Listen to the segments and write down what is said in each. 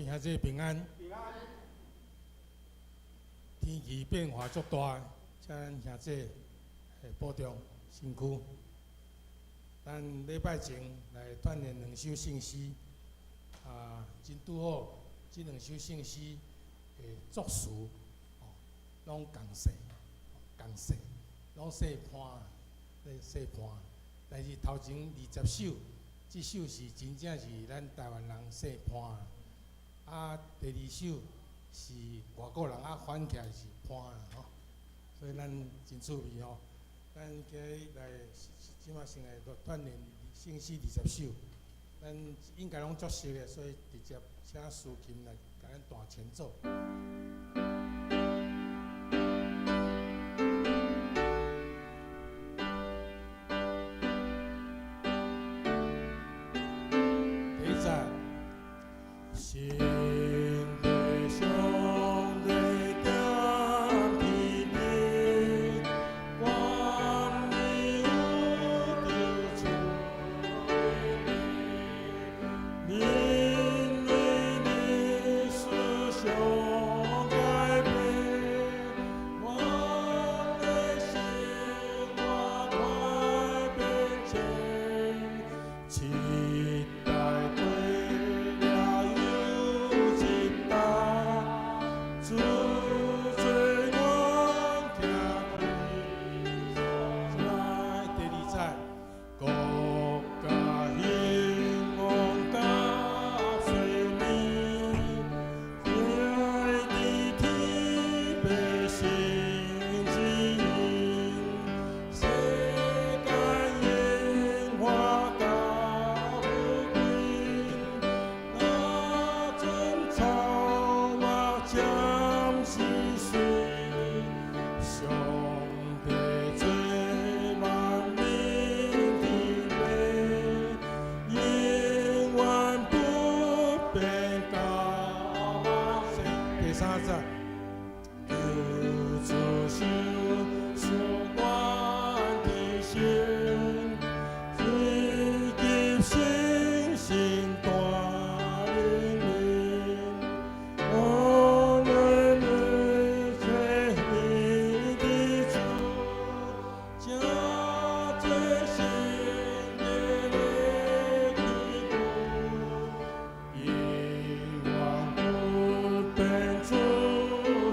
兄弟平安。平安。天氣變化足大，請咱兄弟保重身軀。咱禮拜前來鍛鍊兩首聖詩，啊，真拄好，這兩首聖詩的作詞，哦，攏仝姓，仝姓，攏姓潘，姓潘。但是頭前二十首，這首是真正是咱台灣人姓潘，啊，第二首是外國人啊翻起來是潘吼，所以咱真趣味吼。咱今日來這馬先來鍛鍊聖詩二十首，咱應該攏足熟的，所以直接請蘇琴來共咱彈前奏。第一節，神父上帝踮天頂，願你有著主的名，因為你思想改變，我的生活快變遷，一代過了又一代，主做阮行來第二節，國家興旺甲衰微，在天百姓之音，世間榮華甲富貴，若陣草木暫時碎，上帝做萬民天父，永遠不變到萬世。第三節，求主受賜阮的心，以及信心帶領你，我們一切的主，這最聖潔的基督，永遠不變主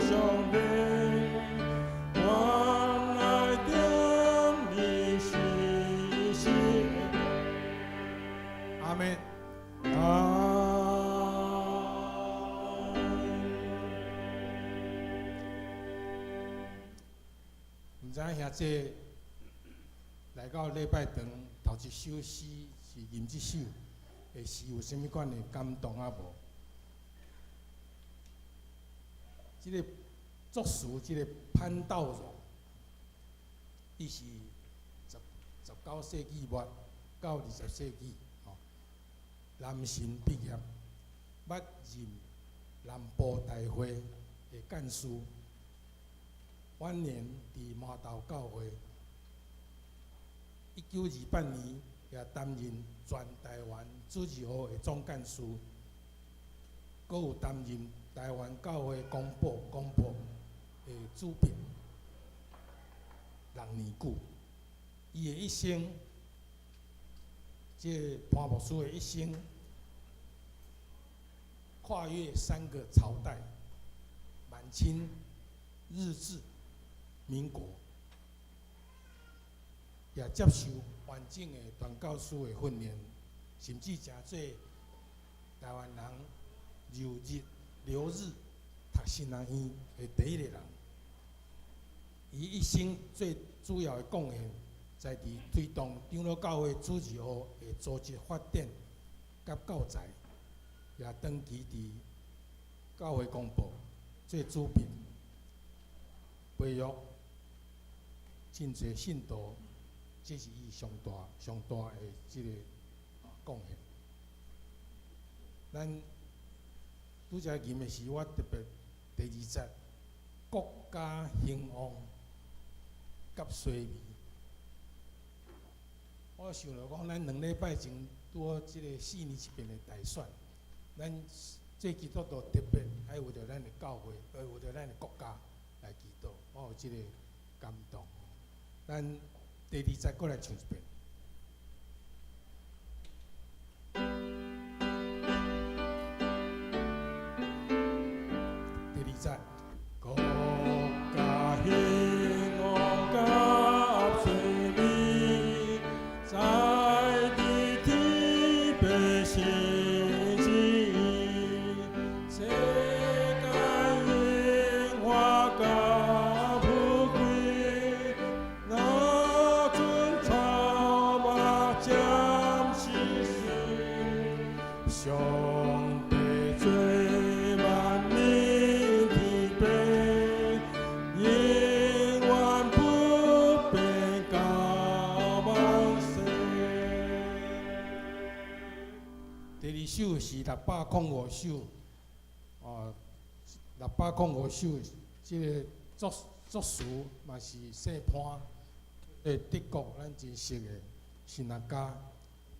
上帝，我來踮你時時。阿們。阿們。毋知影兄弟來到禮拜堂頭一首詩是吟這首的詩，有啥物款的感動啊無？這個作詞，這個潘道榮，伊是19世紀末到20世紀，吼，南神畢業，捌任南部大會的幹事，晚年佇麻豆教會，1928年也擔任全台灣主日學的總幹事，閣有擔任台灣教會公報的主筆6年久。伊的一生，這個潘牧師的一生，跨越三個朝代：滿清、日治、民國，也接受完整的傳教士的訓練，甚至成做台灣人留日讀神學院的第一個人。伊一生最主要的貢獻，在佇推動長老教會主日學的組織發展佮教材，也長期佇教會公報做主筆，培育真濟信徒，這是伊上大上大的這個貢獻。咱拄才吟的是我特別第二節，國家興旺佮衰微。我想著講，咱2禮拜前拄好這個四年一遍的大選，咱做基督徒特別愛為著咱的教會，愛為著咱的國家來祈禱，我有這個感動。咱第二節閣來唱一遍。第二節，國家興旺甲順利，在佇天父神旨意，世間榮華甲富貴，若准草木暫時死，上帝做萬民天父，永遠不變到萬世。第二首是605首，哦，六百空五首，這个作詞嘛是姓潘，德國咱真熟的神學家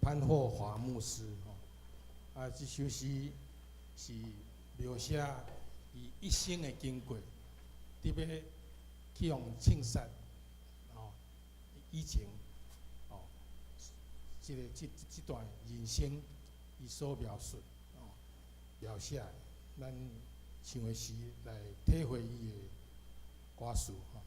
潘霍華牧師吼。啊，這首詩是描寫伊一生的經過，特別去予槍殺，吼，以前，吼，這個這這段人生，伊所描述，吼，描寫，咱唱的詩來體會伊的歌詞吼。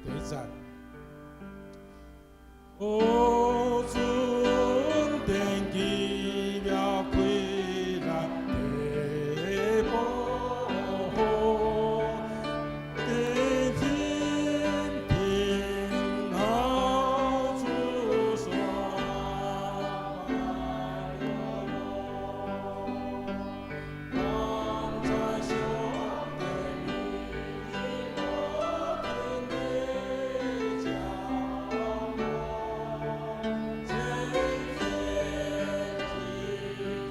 第一節，哦，主恩典奇妙開咱的保護，天天平安主雙在上帝天的掌握，千天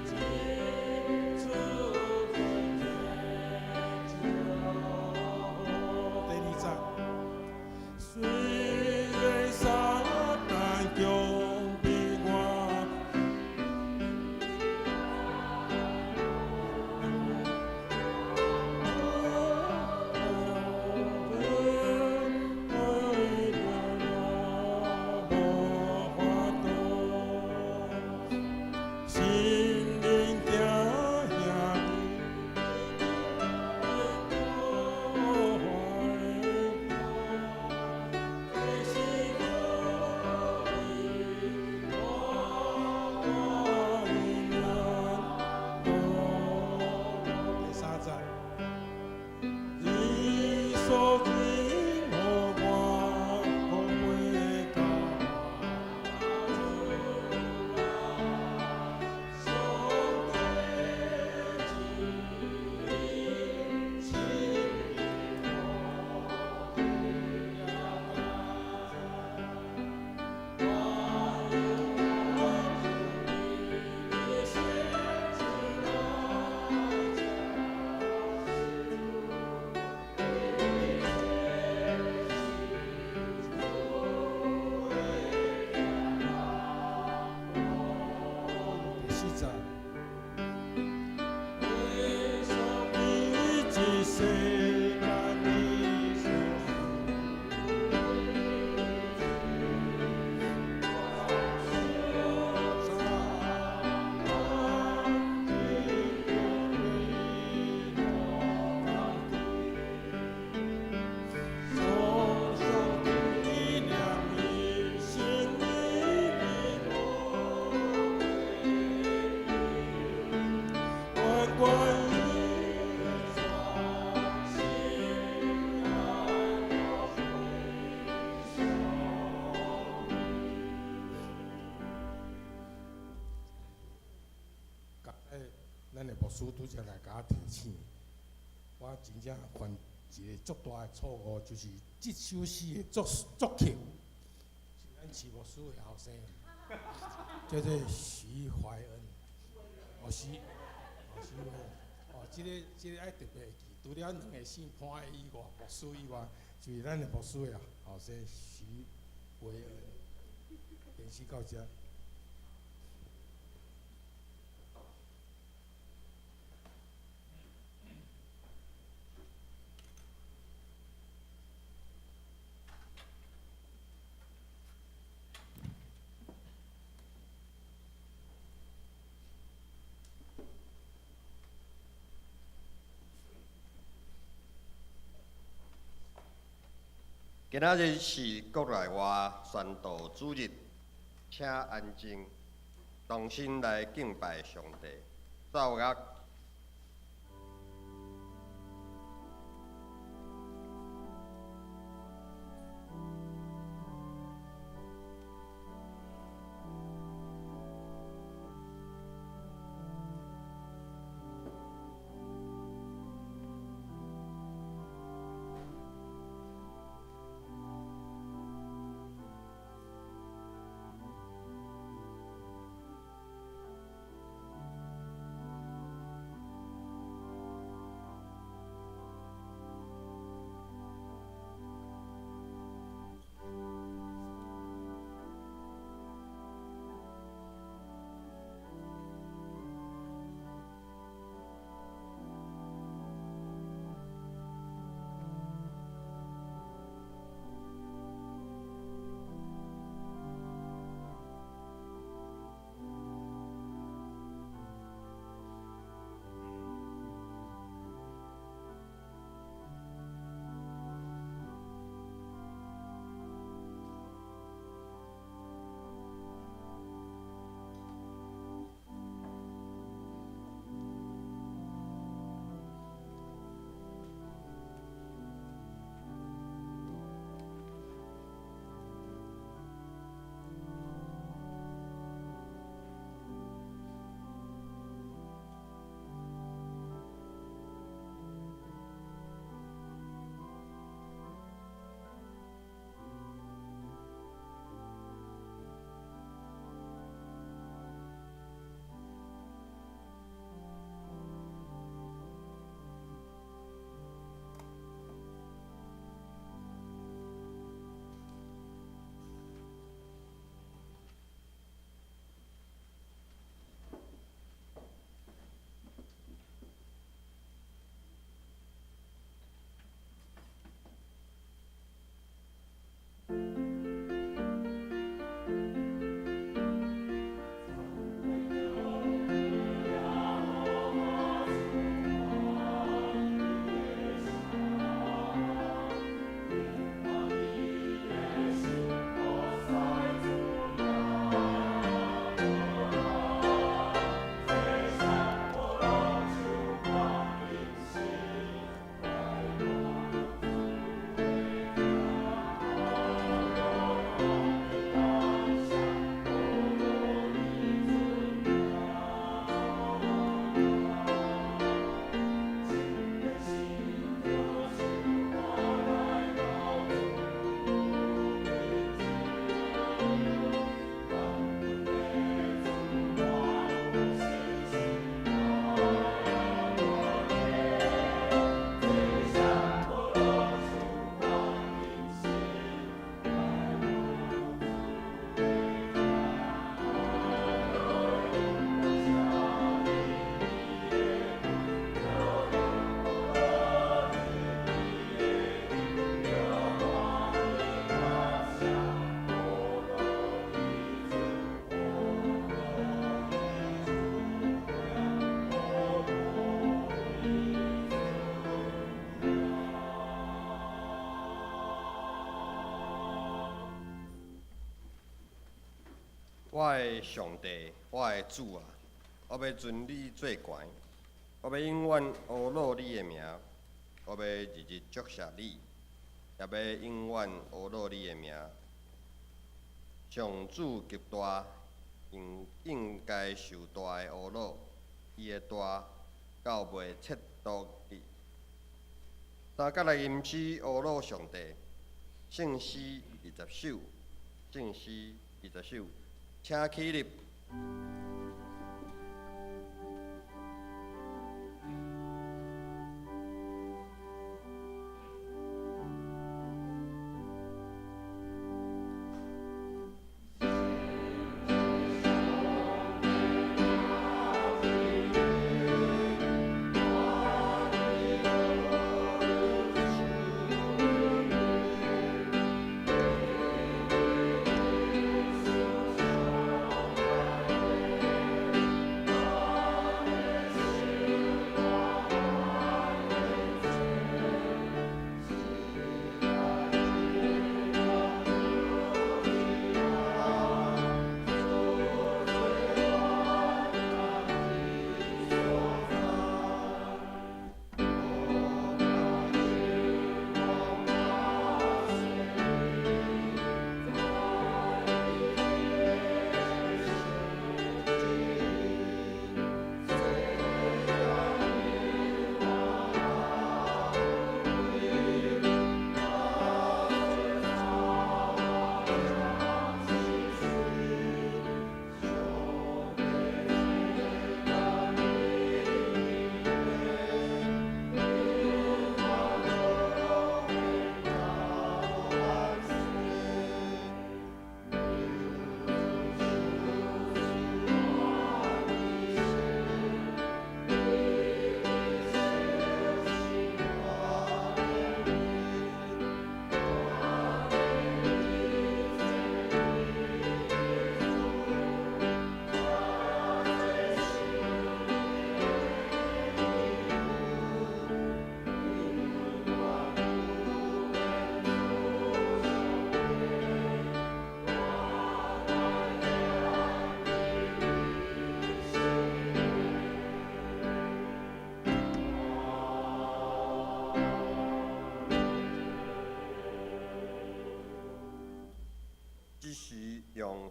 之主第二節，雖然撒旦強逼我，無法度，心靈驚嚇第三節，你所賜予我可歸到上帝旨意，親第四節，你這世間的所上帝念你心裡的萬關於全心愛咱的牧師拄才來共我提醒，我真正犯一个足大的錯誤，就是這首詩的作曲是咱徐牧師的後生，叫做徐懷恩，哦徐，哦徐懷恩，哦，這个愛特別會記，除了兩个姓潘的以外，牧師以外，就是咱的牧師的後生徐維恩，電視到遮。今仔日是國內外宣道主日，請安靜，同心來敬拜上帝。奏樂。我的上帝，我的主啊，我欲尊你做懸，我欲永遠阿魯你的名，我欲日日祝謝你，也欲永遠阿魯你的名。上主極大，應應該受大的阿魯，伊的大到袂測度的。三角來吟詩阿魯上帝，聖詩二十首，聖詩二十首，請起立。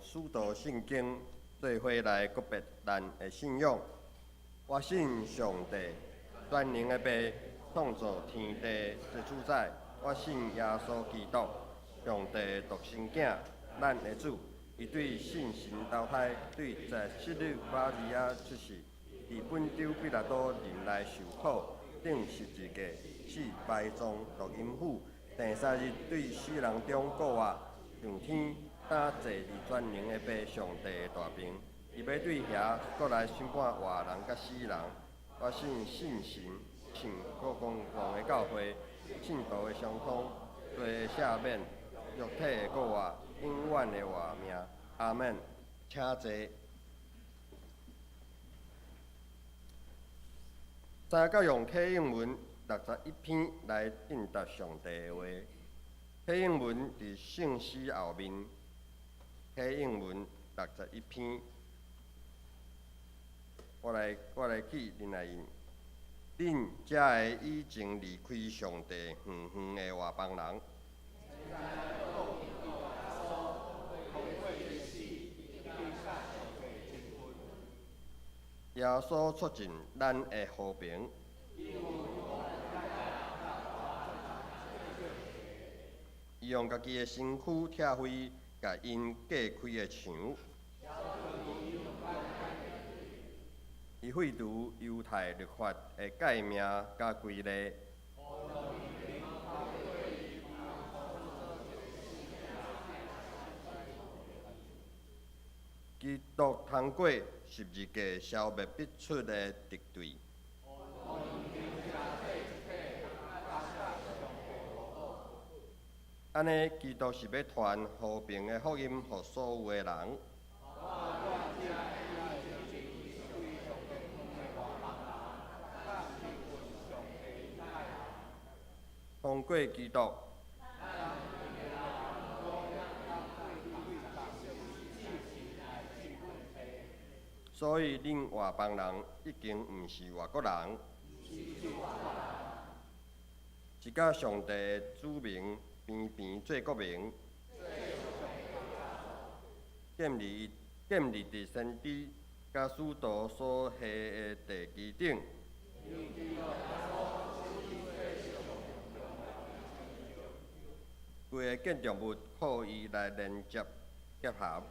使徒信經做伙來告白咱的信仰。我信上帝，全能的父，創造天地的主宰。我信耶穌基督，上帝的獨生囝，咱的主。伊對聖神投胎，對十七日瑪利亞出世，佇本丟彼拉多任內受苦，釘十字架，死埋葬，落陰府。第三日對死人中復活，上天，擔坐佇全能的父上帝的大爿。伊欲對遐閣來審判活人佮死人。我信聖神，信各公共的教會，聖徒的相通，罪的赦免，肉體的復活，永遠的活命。阿門。請坐。三角用啟應文61篇來應答上帝的話。啟應文佇聖詩後面，啟應文六十一篇。我來去恁來印。恁才會以前離開上帝遠遠的外邦人。耶穌促進咱的和平。伊用家己的身軀拆毀共𪜶隔開的牆。伊廢除猶太律法的誡命佮規例。基督通過十字架消滅彼此的敵對。按呢，基督是欲傳和平的福音予所有的人。通過基督，所以恁外邦人已經毋是外國人，是佮上帝的子民平平做國民，建立佇先知佮使徒所下的地基頂。規个建築物靠伊來連接結合。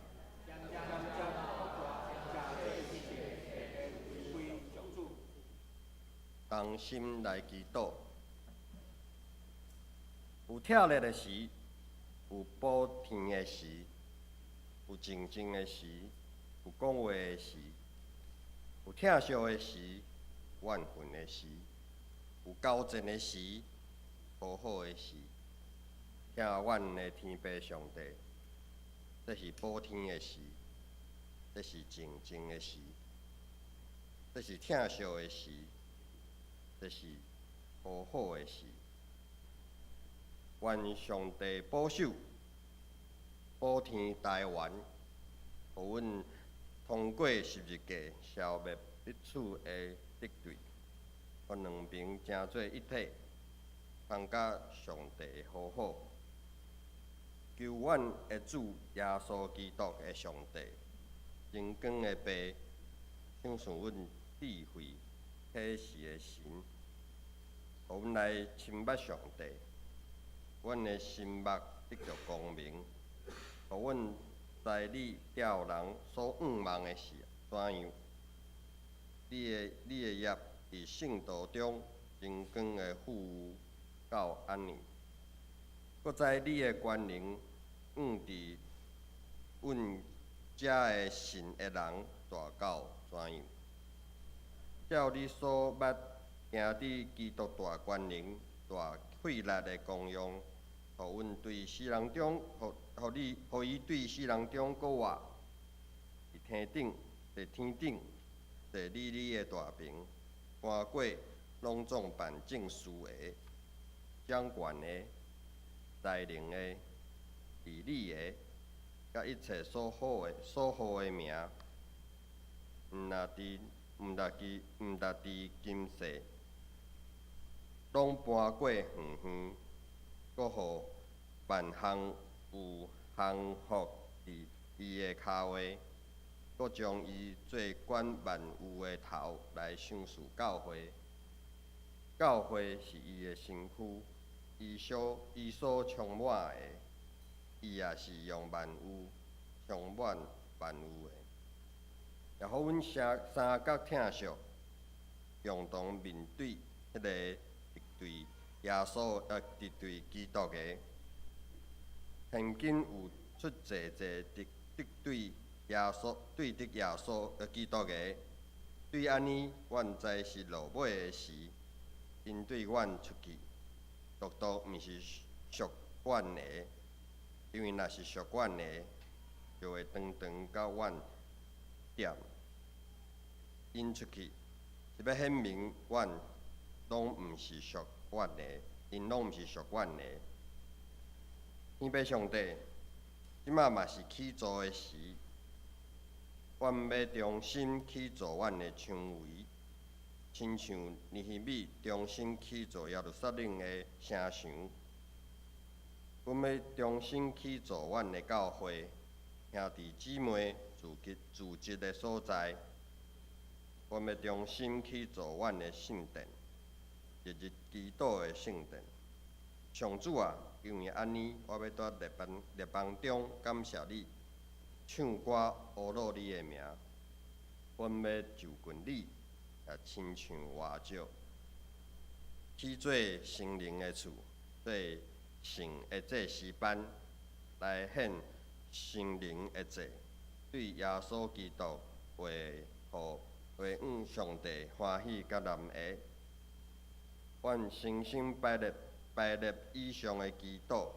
同心來祈禱。有疼熱的時，有補天的時，有靜靜的時，有講話的時，有疼惜的時，怨恨的時，有交戰的時，和好的時。聽阮的天父上帝，這是補天的時，這是靜靜的時，這是疼惜的時，這是和好的時。願上帝保守、補天台灣，予阮通過十字架消滅彼此的敵對，予兩邊成做一體，通佮上帝和好。求阮的主耶穌基督的上帝，榮光的父，賞賜阮智慧啟示的神，予阮來親捌上帝，阮的心目得著光明，予阮知你叫人所向望的是怎樣。你的業佇聖徒中榮光的富有到按呢？閣知你的權能向佇阮遮的信的人大到怎樣？照你所捌行佇基督大權能、大費力的功用，予阮對死人中，予你，予伊對死人中閣活，佇天頂，坐佇你的大爿，搬過攏總辦政事的、掌權的、才能的、治理的，佮一切所號的名，毋但佇今世，攏搬過遠遠，閣予萬項有降服佇伊的跤話，閣將伊做管萬有的頭來賞賜教會。教會是伊的身軀，伊所充滿的，伊也是用萬有充滿萬有的。也予阮三三角疼惜，共同面對彼个敵對耶穌敵對基督的。現今有出濟濟敵敵對耶穌對敵耶穌基督的，對按呢，阮知是落尾的時，𪜶對阮出去，獨獨毋是屬阮的，因為若是屬阮的，就會當當佮阮踮。𪜶出去是欲顯明阮攏毋是屬阮的，𪜶攏毋是屬阮的。天父上帝，這馬嘛是起造的時，阮欲重新起造阮的牆圍，親像尼希米重新起造耶路撒冷的城牆。阮欲重新起造阮的教會，兄弟姊妹聚集聚集的所在。阮欲重新起造阮的聖殿，日日祈禱的聖殿。上主啊，因為按呢，我欲佇列邦列邦中感謝你，唱歌呵咾你的名。阮欲就近你，也親像活石，起做聖靈的厝，做聖的祭司班，來獻聖靈的祭，對耶穌基督話予話向上帝歡喜佮難的。阮誠心擺列擺列以上的祈禱，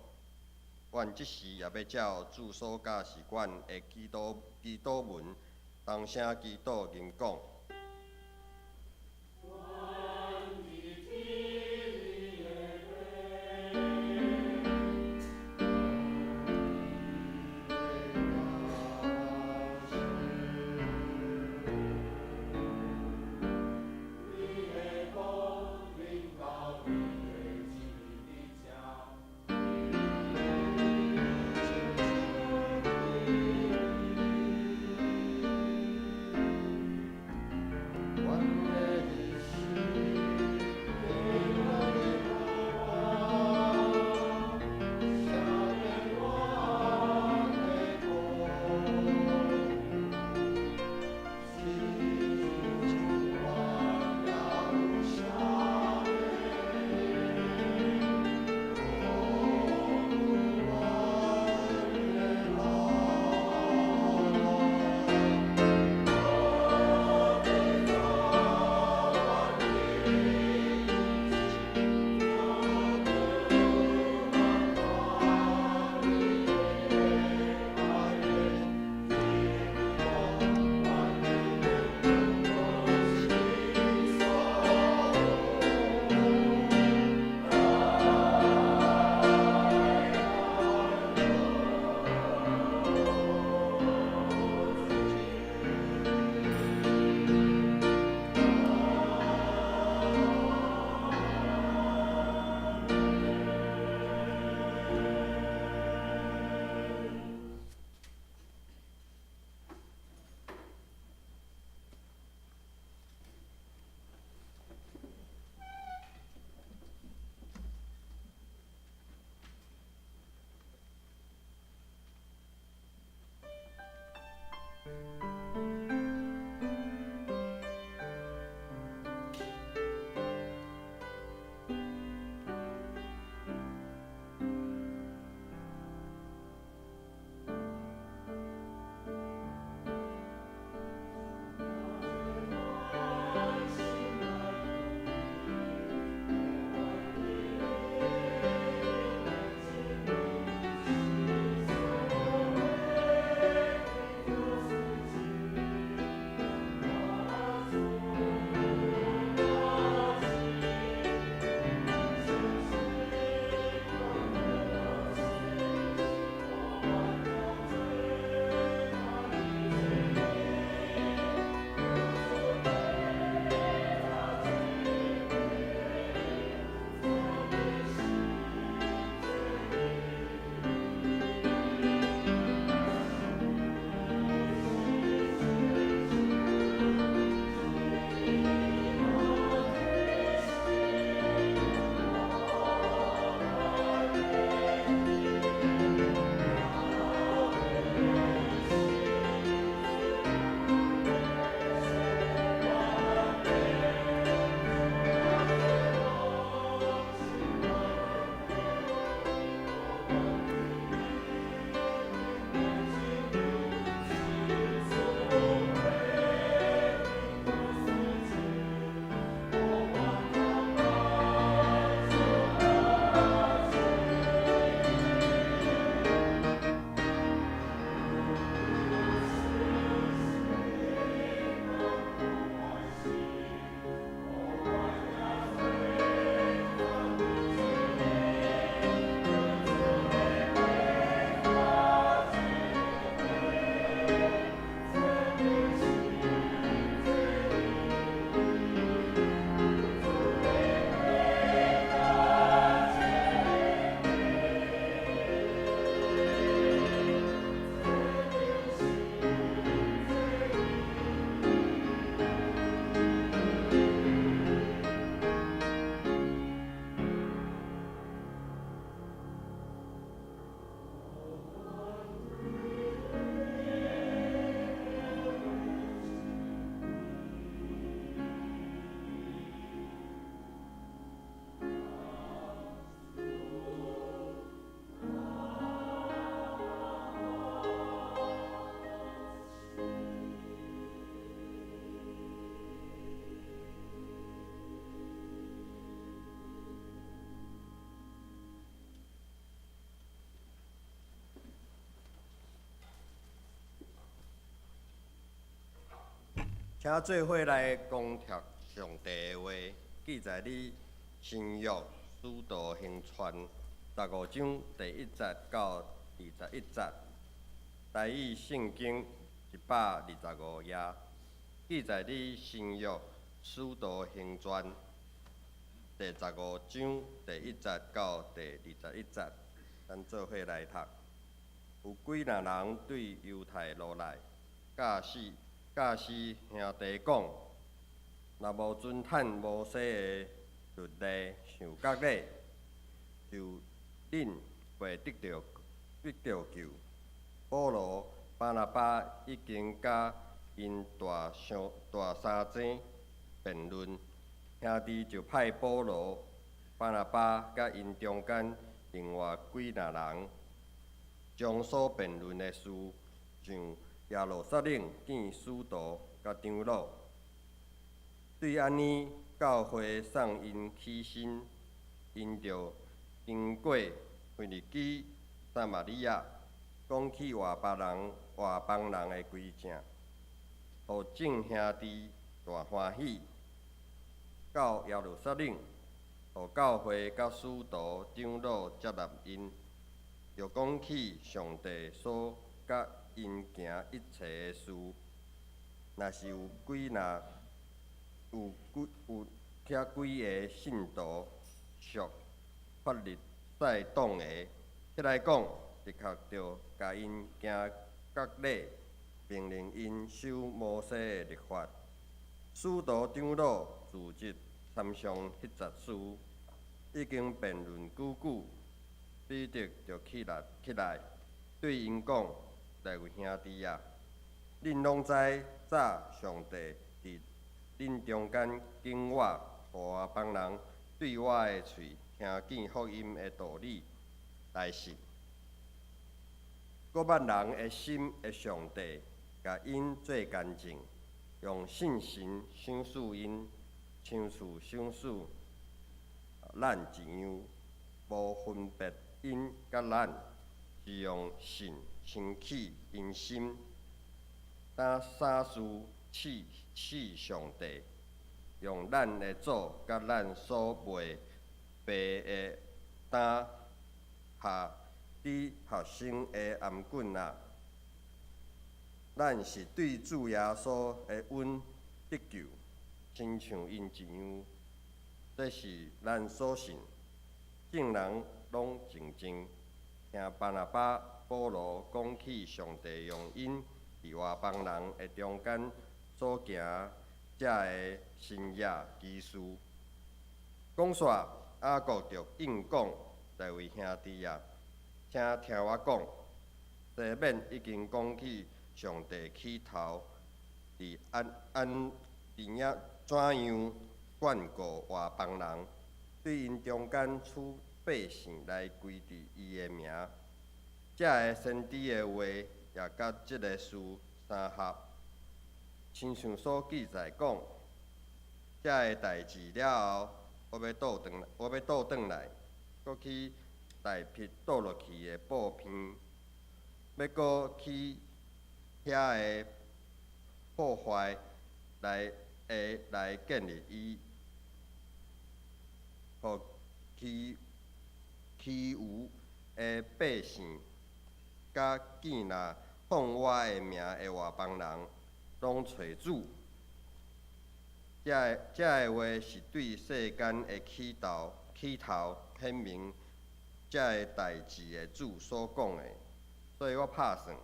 阮這時也欲照主所教示阮的祈禱祈禱文，同聲祈禱吟講。請做伙來恭讀上帝的話，記載佇新約使徒行傳15章第1節到21節，台語聖經125頁，記載佇新約使徒行傳第15章第1節到21節，咱做伙來讀。有幾若人對猶太落來，教示教示兄弟講：若無遵趁摩西的律例受割禮，就恁袂得著救。保羅、巴拿巴已經佮𪜶大相大相爭辯論，兄弟就派保羅、巴拿巴佮𪜶中間另外幾若人，將所辯論的事上耶路撒冷見使徒佮長老。對按呢，教會送𪜶起身，𪜶就經過腓尼基、撒瑪利亞，講起外邦人的歸正，予眾兄弟大歡喜。到耶路撒冷，予教會佮使徒長老接納𪜶，又講起上帝所佮𪜶行一切的事。若是有遐幾个信徒屬法利賽黨的，起來講，的確著共𪜶行割禮，命令𪜶守摩西的律法。使徒長老次日參詳彼節事，已經辯論久久，彼得就起來，對𪜶講：列位兄弟啊，恁攏知早上帝佇恁中間揀我，予外邦人對我的喙聽見福音的道理來信。閣捌人的心的上帝，共𪜶做乾淨，用聖神賞賜𪜶，親似賞賜咱一樣，無分別𪜶佮咱，是用信清洗𪜶心。當啥事試試上帝，用咱的祖佮咱所賣白的擔下佇學生的頷頸仔！咱是對主耶穌的恩得救，親像𪜶一樣。這是咱所信。眾人攏靜靜聽巴拿巴、保羅講起上帝用𪜶佇外邦人的中間所行這个神蹟奇事。講煞，雅各就應講：列位兄弟啊，請聽我講。西緬已經講起上帝起頭佇按按佇遐怎樣眷顧外邦人，對𪜶中間取百姓來歸佇伊的名。這个先知的話也佮這个事相合，親像所記載講：這个代誌了後，我欲倒轉來，閣去大彼倒落去的布片，欲閣去遐个破壞來會來建立伊，予其餘的百姓，佮見若奉我的名的外邦人，攏揣主。這个話是對世間的起頭顯明這个代誌的主所講的，所以我拍算，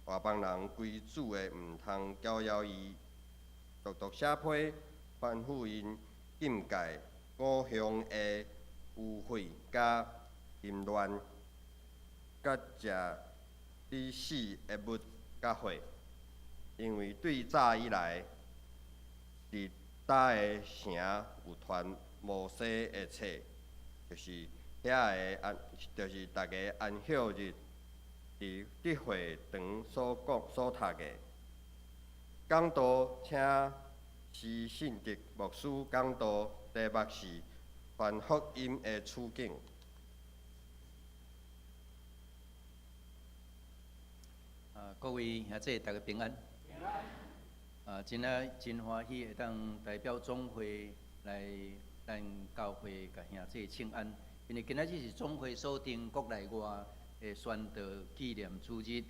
外邦人歸主的毋通攪擾伊，獨獨寫批吩咐𪜶禁戒五項的污穢佮淫亂，佮食已死的物佮血。因為對早以來，佇佗个城有傳摩西的冊，就是逐个安息日佇聚會堂所講所讀的。講道請施信德牧師講道，題目是傳福音的處境。啊，各位兄弟，大家平安。啊，真啊真歡喜會當代表總會來咱教會共兄弟請安，因為今仔日是總會所定國內外的宣道紀念主日，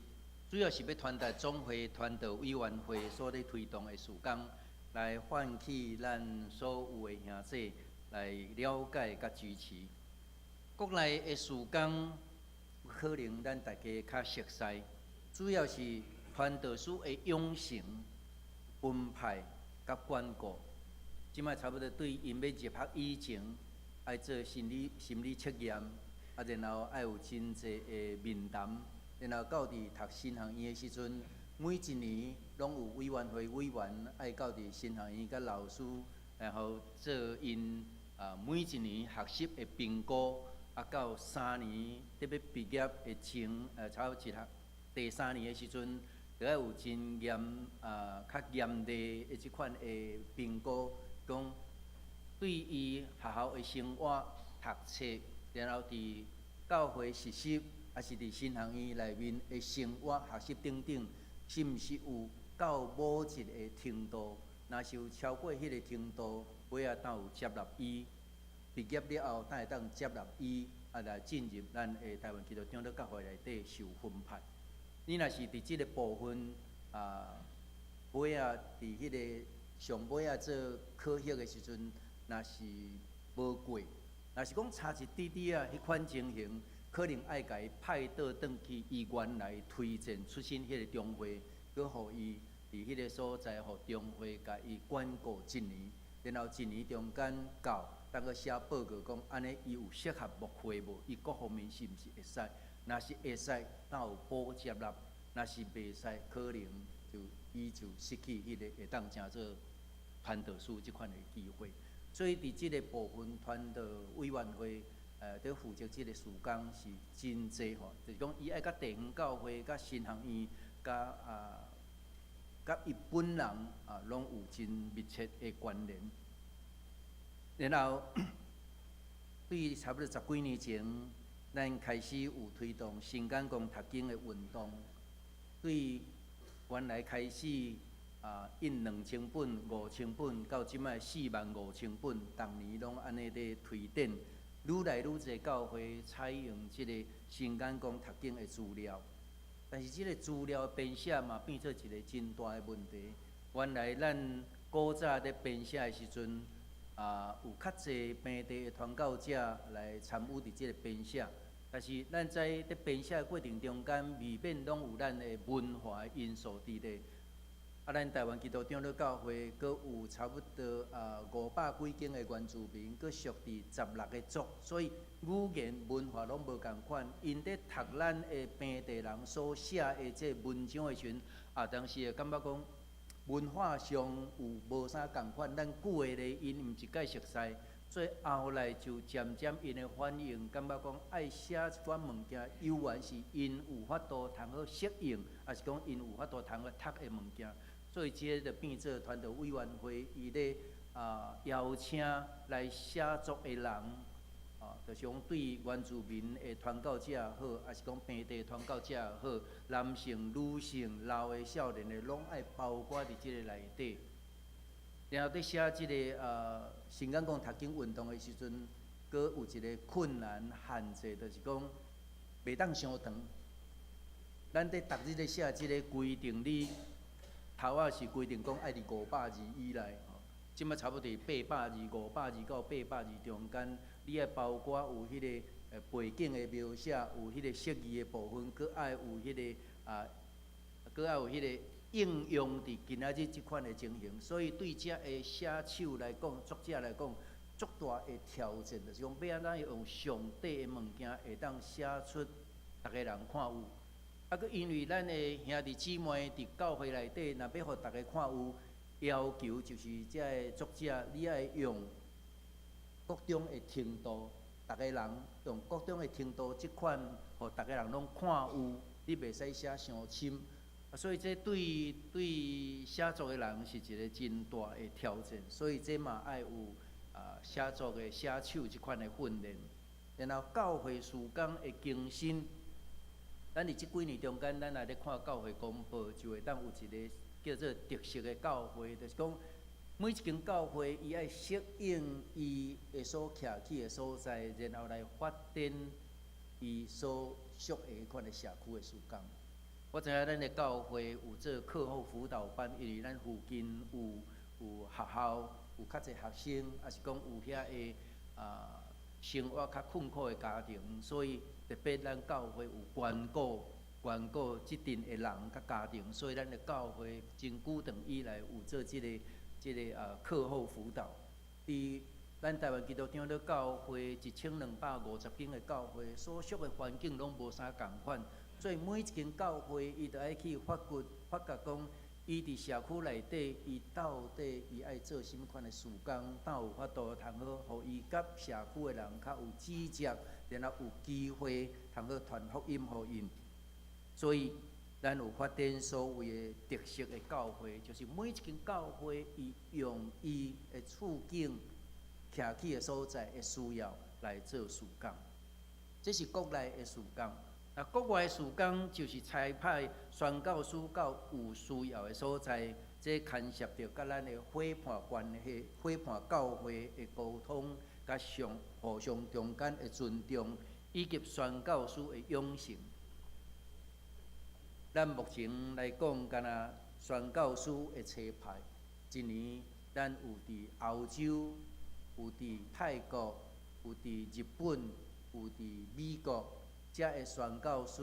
主要是欲傳達總會傳道委員會所咧推動的事工，來喚起咱所有的兄弟來了解佮支持。國內的事工，可能咱大家較熟似，主要是傳道師的養成、分派佮管顧。這擺差不多對𪜶欲入學以前，愛做心理測驗，啊，然後愛有真濟的面談，然後到佇讀神學院的時陣，每一年攏有委員會委員愛到佇神學院佮老師，然後做𪜶啊每一年學習的評估，啊到3年得欲畢業的前，差不多一學第三年的時陣，著愛有真嚴啊較嚴厲的這款的評估，講對伊學校的生活、讀冊，然後佇教會實習，抑是佇神學院內面的生活、學習等等，是毋是有到某一个程度？若是有超過彼个程度，尾仔當有接納伊，畢業了後，才會當接納伊，啊來進入咱的台灣基督長老教會內底受分派。你若是佇這个部分啊，尾仔佇彼个上尾仔做考核的時陣，若是無過，若是講差一滴滴仔，彼款情形，可能愛共伊派倒轉去伊原來推薦出身彼个中會，閣予伊佇彼个所在，予中會共伊管顧一年，然後一年中間到，當閣寫報告講，按呢伊有適合牧會無？伊各方面是毋是會使？若是會使，才有補接納；若是袂使，可能就伊就失去彼個會當成做傳道師這款的機會。所以佇這个部分，傳道委員會佇負責這个事工是真濟吼，就是講伊愛佮地方教會、佮神學院、佮啊、佮伊本人啊，攏有真密切的關聯。然後，對差不多十幾年前，咱開始有推動新眼光讀經的運動。對原來開始啊，印2000本、5000本，到這擺45,000本，逐年攏按呢咧推展，愈來愈濟教會採用這个新眼光讀經的資料。但是這个資料編寫嘛，變做一个真大的問題。原來咱古早咧編寫的時陣，啊，有較濟平地的傳教者來參與佇這个編寫，但是咱知佇編寫的過程中間，未免攏有咱的文化的因素佇咧。啊，咱台灣基督長老教會閣有差不多啊500幾間的原住民，閣屬佇16個族，所以語言文化攏無仝款。𪜶佇讀咱的平地人所寫的這文章的時陣，啊，當時會感覺講文化上有無啥仝款，咱舊的咧𪜶毋一概熟似，所以後來就漸漸𪜶的反應，感覺講愛寫一寡物件，猶原是𪜶有法度通好適應，抑是講𪜶有法度通好讀的物件，所以這个就變做傳道委員會伊咧啊邀請來寫作的人，啊，就是講對原住民的傳教者也好，抑是講平地傳教者也好，男性、女性、老的、少年的，攏愛包括佇這个內底。然後佇寫這个新眼光讀經運動的時陣，閣有一个困難限制，就是講袂當傷長。咱佇逐日咧寫這个規定，你頭仔是規定講愛佇500字以內，吼，這擺差不多八百字、五百字到八百字中間，你愛包括有彼个背景的描寫，有彼个釋義的部分，閣愛有彼个啊，閣愛有彼个應用佇今仔日這款的情形，所以對這个寫手來講、作者來講，足大的挑戰，就是講欲按怎用上底的物件，會當寫出逐个人看有。啊，閣因為咱的兄弟姊妹佇教會內底，若欲予逐个看有，要求就是這个作者你愛用各種的程度，逐个人用各種的程度，這款予逐个人攏看有，你袂使寫傷深。所以這對寫作的人是一个真大的挑戰，所以這嘛愛有啊寫作的寫手這款的訓練，然後教會事工的更新。咱佇這幾年中間，咱若咧看教會公報，就會當有一个叫做特色的教會，就是講每一間教會伊愛適應伊的所徛起的所在，然後來發展伊所屬的彼款的社區的事工。我知影咱的教會有做課後輔導班，因為咱附近有學校，有較濟學生，抑是講有遐的生活較困苦的家庭，所以特別咱教會有關顧這陣的人佮家庭，所以咱的教會真久長以來有做這個課後輔導。佇咱台灣基督長老教會1250間的教會，所屬的環境攏無啥仝款，所以每一間教會伊都愛去發掘、發覺講，伊佇社區內底，伊到底伊愛做啥物款的事工，敢有法度通好，予伊佮社區的人較有直接，然後有機會通好傳福音予𪜶。所以，咱有發展所謂的特色的教會，就是每一間教會伊用伊的處境、徛起的所在的需要來做事工。這是國內的事工。啊，國外的事工就是差派宣教師到有需要的所在，這牽涉著佮咱的伙伴關係、伙伴教會的溝通，佮相互相中間的尊重，以及宣教師的養成。咱目前來講，敢若宣教師的差派，一年咱有佇歐洲、有佇泰國、有佇日本、有佇美國，遮的宣教師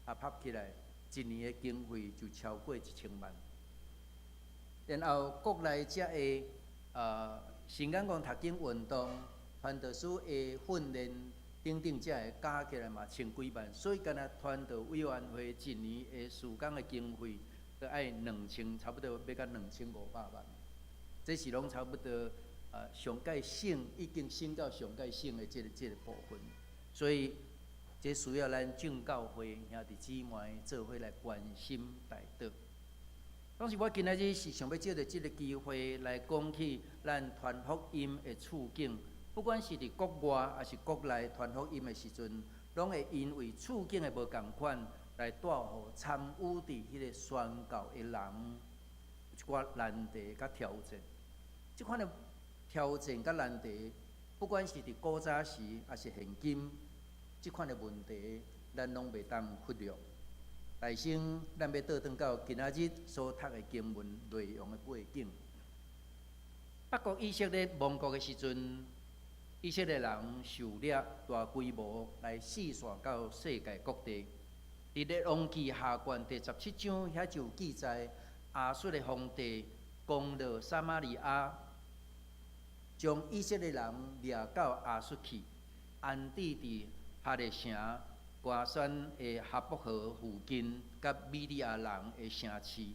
合合起來，一年的經費就超過1000萬。然後國內遮的新眼光讀經運動、傳道師的訓練等等，遮的加起來嘛千幾萬，所以敢若傳道委員會一年的事工的經費，都愛兩千，差不多欲到2500萬。這是攏差不多上蓋省已經升到上蓋省的這個部分，所以這需要咱眾教會兄弟姊妹做伙來關心代禱。當時我今仔日是想欲藉著這個機會來講起咱傳福音的處境，不管是佇國外抑是國內傳福音的時陣，攏會因為處境的無仝款，來帶予參與佇彼個宣教的人一寡難題佮挑戰。這款的挑戰佮難題，不管是佇古早時抑是現今，這款的問題，咱攏袂當忽略。來先，咱欲倒轉到今仔日所讀的經文內容的背景。北國以色列亡國的時陣，以色列人狩獵大規模來四散到世界各地。佇列王紀下卷第十七章遐就有記載，亞述的皇帝攻入撒瑪利亞，將以色列人掠到亞述去，安置佇哈勒城、歌珊的哈博河附近，佮米底亞人的城市。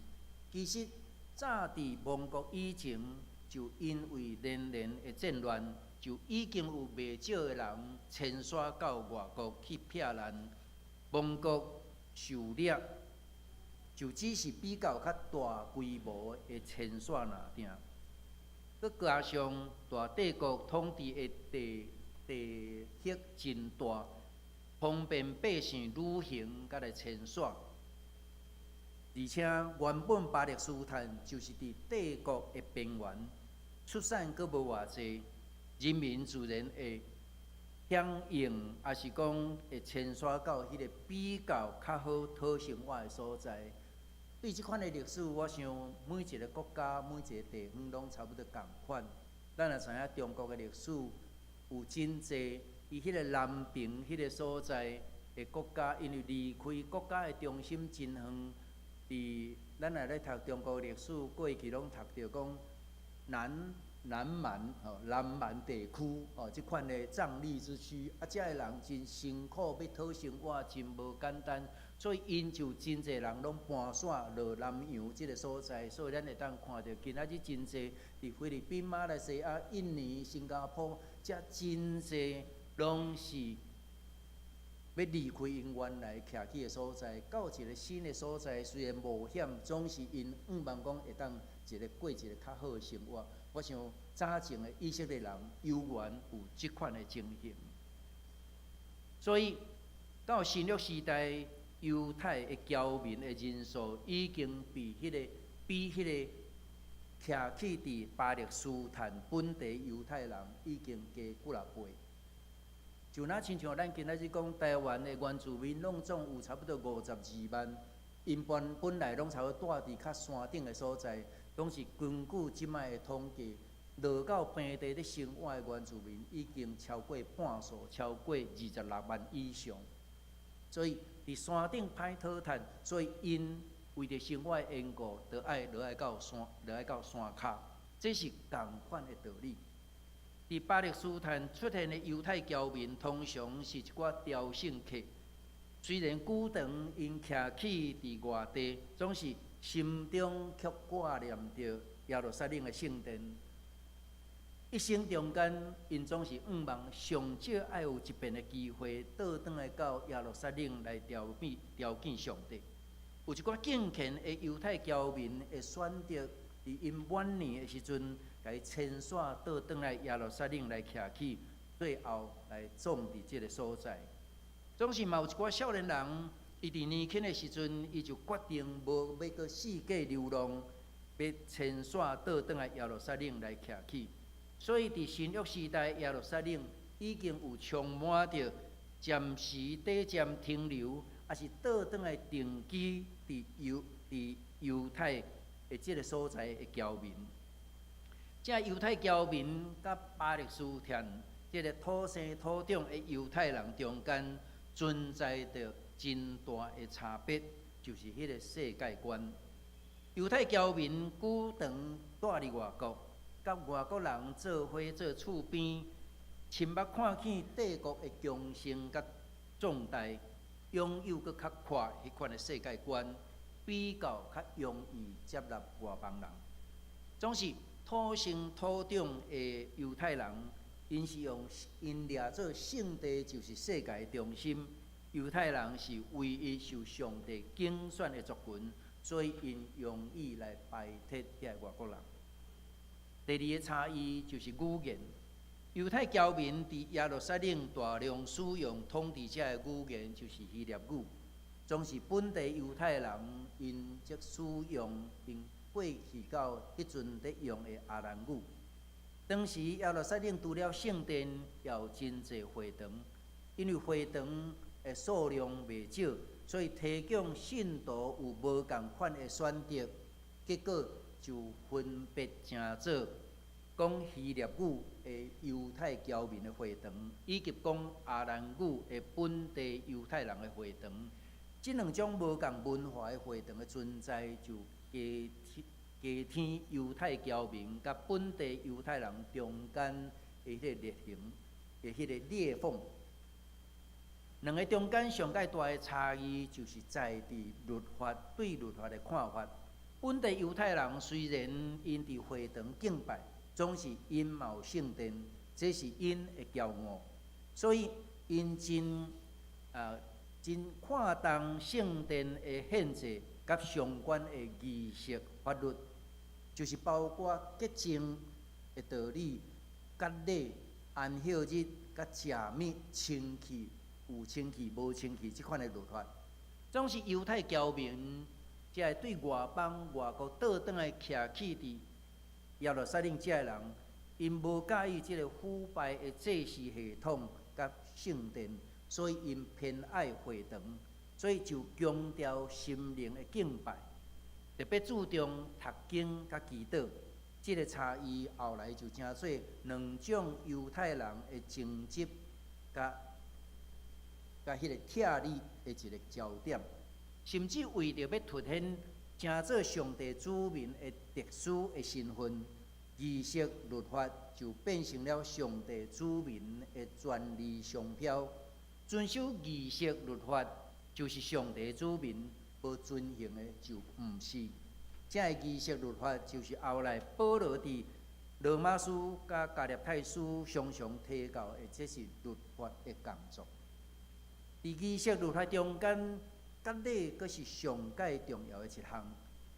其實早佇亡國以前，就因為連連的戰亂，就已經有袂少的人遷徙到外國去避難。亡國狩獵，就只是比較較大規模的遷徙爾定。閣加上大帝國統治的地域真大，方便百姓旅行佮來遷徙。而且原本巴勒斯坦就是佇帝國的邊緣，出產閣無偌濟，人民自然會響應，抑是講會遷徙到彼個比較較好討生活的所在。對這款的歷史，我想每一個國家、每一個地方攏差不多仝款。咱也知影中國的歷史有真濟，伊彼個南邊彼個所在的國家，因為離開國家的中心真遠。佇咱若咧讀中國歷史，過去攏讀著講南蠻吼，南蠻地區吼，這款的瘴癘之區，啊，遮的人真辛苦，欲討生活真無簡單，所以𪜶就真濟人攏搬徙落南洋這个所在，所以咱會當看著今仔日真濟佇菲律賓、馬來西亞、印尼、新加坡，遮真濟攏是欲離開𪜶原來徛起的所在，到一个新的所在，雖然冒險，總是𪜶向望講會當一个過一个較好的生活。我想早前的以色列人猶原有這款的情形，所以到新約時代，猶太的僑民的人數已經比彼個比彼个徛起佇巴勒斯坦本地猶太人已經加幾若倍。就若親像咱今仔日講台灣的原住民，攏總有差不多52萬，𪜶本來攏差不多蹛佇較山頂的所在，攏是根據這擺的統計，落到平地咧生活的原住民已經超過半數，超過26萬以上。所以佇山頂歹討趁，所以𪜶為著生活的緣故，就愛落來到山，落來到山跤，這是仝款的道理。佇巴勒斯坦出現的猶太僑民，通常是一寡朝聖客。雖然久長𪜶徛起佇外地，總是心中卻掛念著耶路撒冷的聖殿。一生中間，𪜶總是向望上少愛有一遍的機會，倒轉來到耶路撒冷來朝見朝見上帝。有一寡敬虔的猶太僑民會選擇佇𪜶晚年的時陣，共伊遷徙倒轉來耶路撒冷來徛起，最後來葬佇這个所在。總是嘛有一寡少年人，伊佇年輕的時陣，伊就決定無欲閣四界流浪，欲遷徙倒轉來耶路撒冷來徛起。所以佇新約時代，耶路撒冷已經有充滿著暫時短暫停留，抑是倒轉來定居佇猶太的這个所在的僑民。這猶太僑民佮巴勒斯坦這个土生土長的猶太人中間存在著真大的差別，就是彼个世界觀。猶太僑民久長蹛佇外國，佮外國人做伙做厝邊，親目看見帝國的強盛佮壯大，擁有閣較闊彼款的世界觀，比較較容易接納外邦人。總是土生土長的猶太人，𪜶是用𪜶掠做聖地就是世界中心。猶太人是唯一受上帝揀選的族群，所以𪜶容易來排斥遐外國人。第二个差異就是語言。猶太僑民佇耶路撒冷大量使用統治者的語言，就是希臘語。總是本地猶太人，𪜶則使用𪜶過去到彼陣咧用的亞蘭語。當時耶路撒冷除了聖殿，也有真濟會堂，因為會堂的數量袂少，所以提供信徒有無仝款的選擇，結果就分別成做講希臘語的猶太僑民的會堂，以及講亞蘭語的本地猶太人的會堂。這兩種無仝文化的會堂的存在，就加添猶太僑民佮本地猶太人中間的彼个裂痕，的彼个裂縫。兩個中間上蓋大的差異，就是在佇律法對律法的看法。本地猶太人雖然𪜶佇會堂敬拜，總是𪜶嘛有聖殿，這是𪜶的驕傲，所以𪜶真看重聖殿的獻祭佮相關的儀式法律，就是包括潔淨的道理、割禮、安息日、佮食物清氣、有清氣無清氣這款的律法，總是猶太僑民，這个對外邦外國倒轉來徛起佇耶路撒冷這个人，𪜶無佮意這个腐敗的祭司系統佮聖殿，所以𪜶偏愛會堂，所以就強調心靈的敬拜，特別注重讀經佮祈禱。這个差異後來就成做兩種猶太人的爭執佮彼个拆離的一个焦點，甚至為著欲凸顯成做上帝子民的特殊的身份，儀式律法就變成了上帝子民的專利商標。遵守儀式律法就是上帝子民，無遵行的就毋是。這个儀式律法就是後來保羅佇羅馬書佮加拉太書常常提到的，這是律法的工作。佇儀式律法中間，割禮閣是上蓋重要的一項。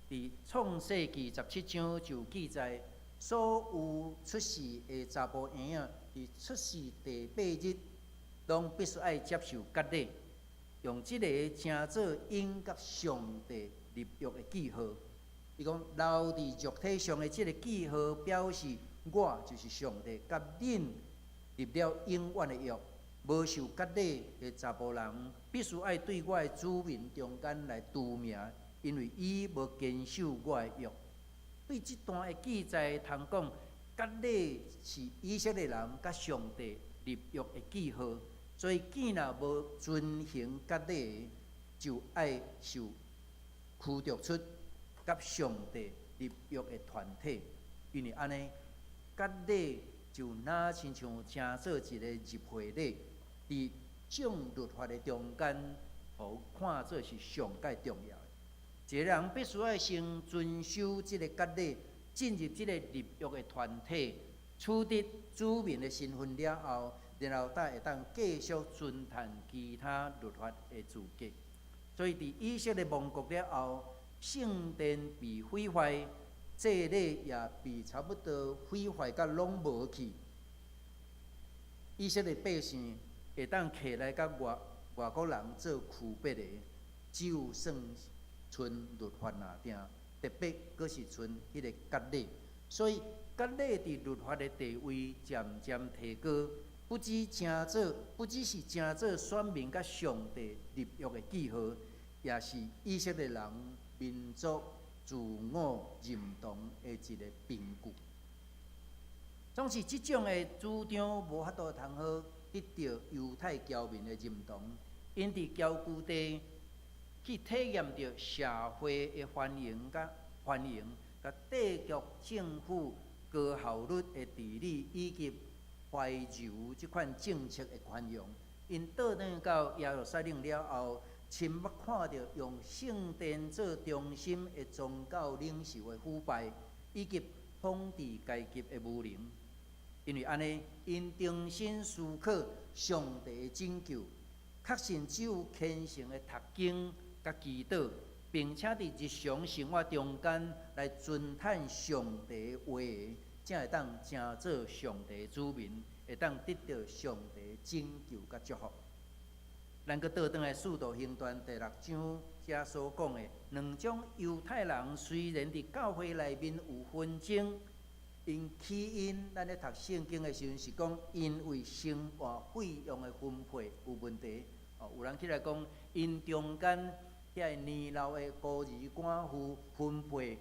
佇創世記17章就記載，所有出世的查埔嬰仔，佇出世第八日，攏必須愛接受割禮，用這个成做𪜶佮上帝立約的記號。伊講留佇肉體上的這个記號，表示我就是上帝，佮恁立了永遠的約。無受割禮的查埔人，必須愛對我的子民中間來除名，因為伊無堅守我的約。對這段的記載，通講割禮是以色列人佮上帝立約的記號，所以囝若無遵行割禮，就愛受驅逐出佮上帝立約的團體。因為按呢，割禮就若親像成做一个入會禮，佇眾律法的中間，予看做是上蓋重要的。一個人必須愛先遵守這个割禮，進入這个立約的團體，取得子民的身份了後，然後才會當繼續遵行其他律法的資格。所以，佇以色列亡國了後，聖殿被毀壞，祭禮也被差不多毀壞甲攏無去。以色列百姓會當起來佮外外國人做區別的，只有算賰律法爾定，特別閣是賰彼个割禮。所以割禮佇律法的地位漸漸提高，不只是成做選民佮上帝立約的記號，也是以色列人民族自我認同的一个憑據。總是這種的主張無法度通好得著猶太僑民的認同，𪜶佇僑居地去體驗著社會的歡迎佮帝國政府高效率的治理以及懷柔這款政策的寬容。𪜶倒轉到耶路撒冷了後，親目看著用聖殿做中心的宗教領袖的腐敗，以及統治階級的無能。因為按呢，𪜶重新思考上帝的拯救，確信只有虔誠的讀經佮祈禱，並且佇日常生活中間來遵行上帝的話，才會當成做上帝的子民，會當得著上帝拯救佮祝福。咱閣倒轉來《使徒行傳》第六章遮所講的，兩種猶太人雖然佇教會內面有紛爭，𪜶起因，咱咧讀聖經的時陣是講，因為生活費用的分配有問題。哦，有人起來講，𪜶中間遐個年老的孤兒寡婦分配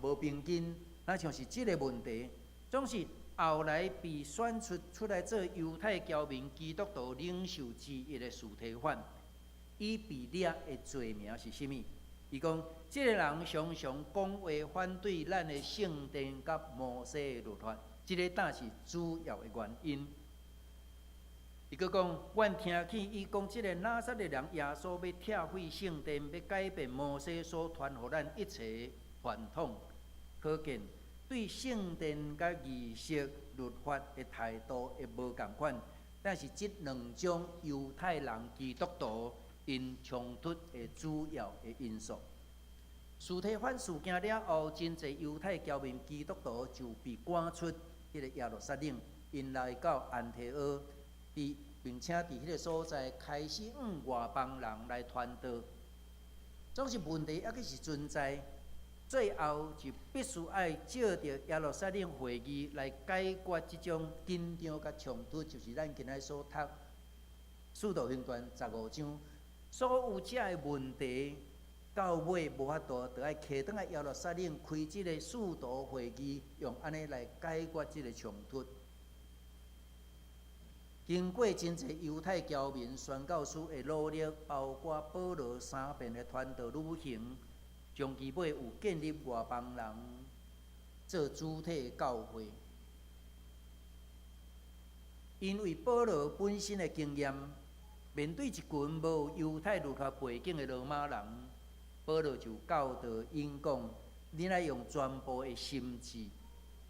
無平均，若像是這个問題。總是後來被選出出來做猶太僑民基督徒領袖之一的司提反，伊被掠的罪名是啥物？伊講，這个人常常講話反對咱的聖殿佮摩西的律法，這个才是主要的原因。伊閣講，阮聽見伊講，這个拿撒勒人耶穌欲拆毀聖殿，欲改變摩西所傳予咱一切傳統。可見對聖殿佮儀式律法的態度會無仝款，但是這兩種猶太人基督徒𪜶衝突的主要的因素。司提反事件了後，真濟猶太僑民基督徒就被趕出彼个耶路撒冷，𪜶來到安提阿，並且佇彼个所在開始向外邦人來傳道。總是問題猶閣是存在，最後就必須愛藉著耶路撒冷會議來解決這種緊張佮衝突，就是咱今仔所讀《使徒行傳》15章，所有這个問題，到尾無法度，著愛提轉來耶路撒冷開這个使徒會議，用按呢來解決這个衝突。經過真濟猶太僑民宣教師的努力，包括保羅三遍的傳道旅行，終其尾有建立外邦人做主體的教會。因為保羅本身的經驗，面對一群無猶太律法背景的羅馬人，保羅就教導𪜶講：恁愛用全部的心志、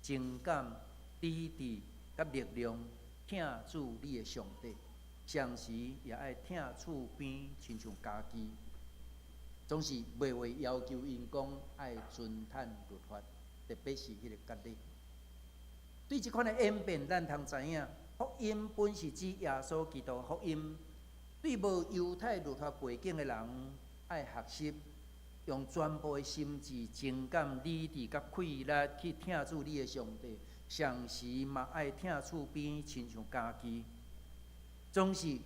情感、理智佮力量，疼主你的上帝，同時也愛疼厝邊親像家己。總是袂會要求𪜶講愛遵行律法，特別是彼个割禮。對這款的演變，咱通知影，福音本是指耶穌基督福音。對無猶太律法背景的人，愛學習用全部的心志、情感、理智佮氣力去疼主你的上帝，同時嘛愛疼厝邊親像家己。總是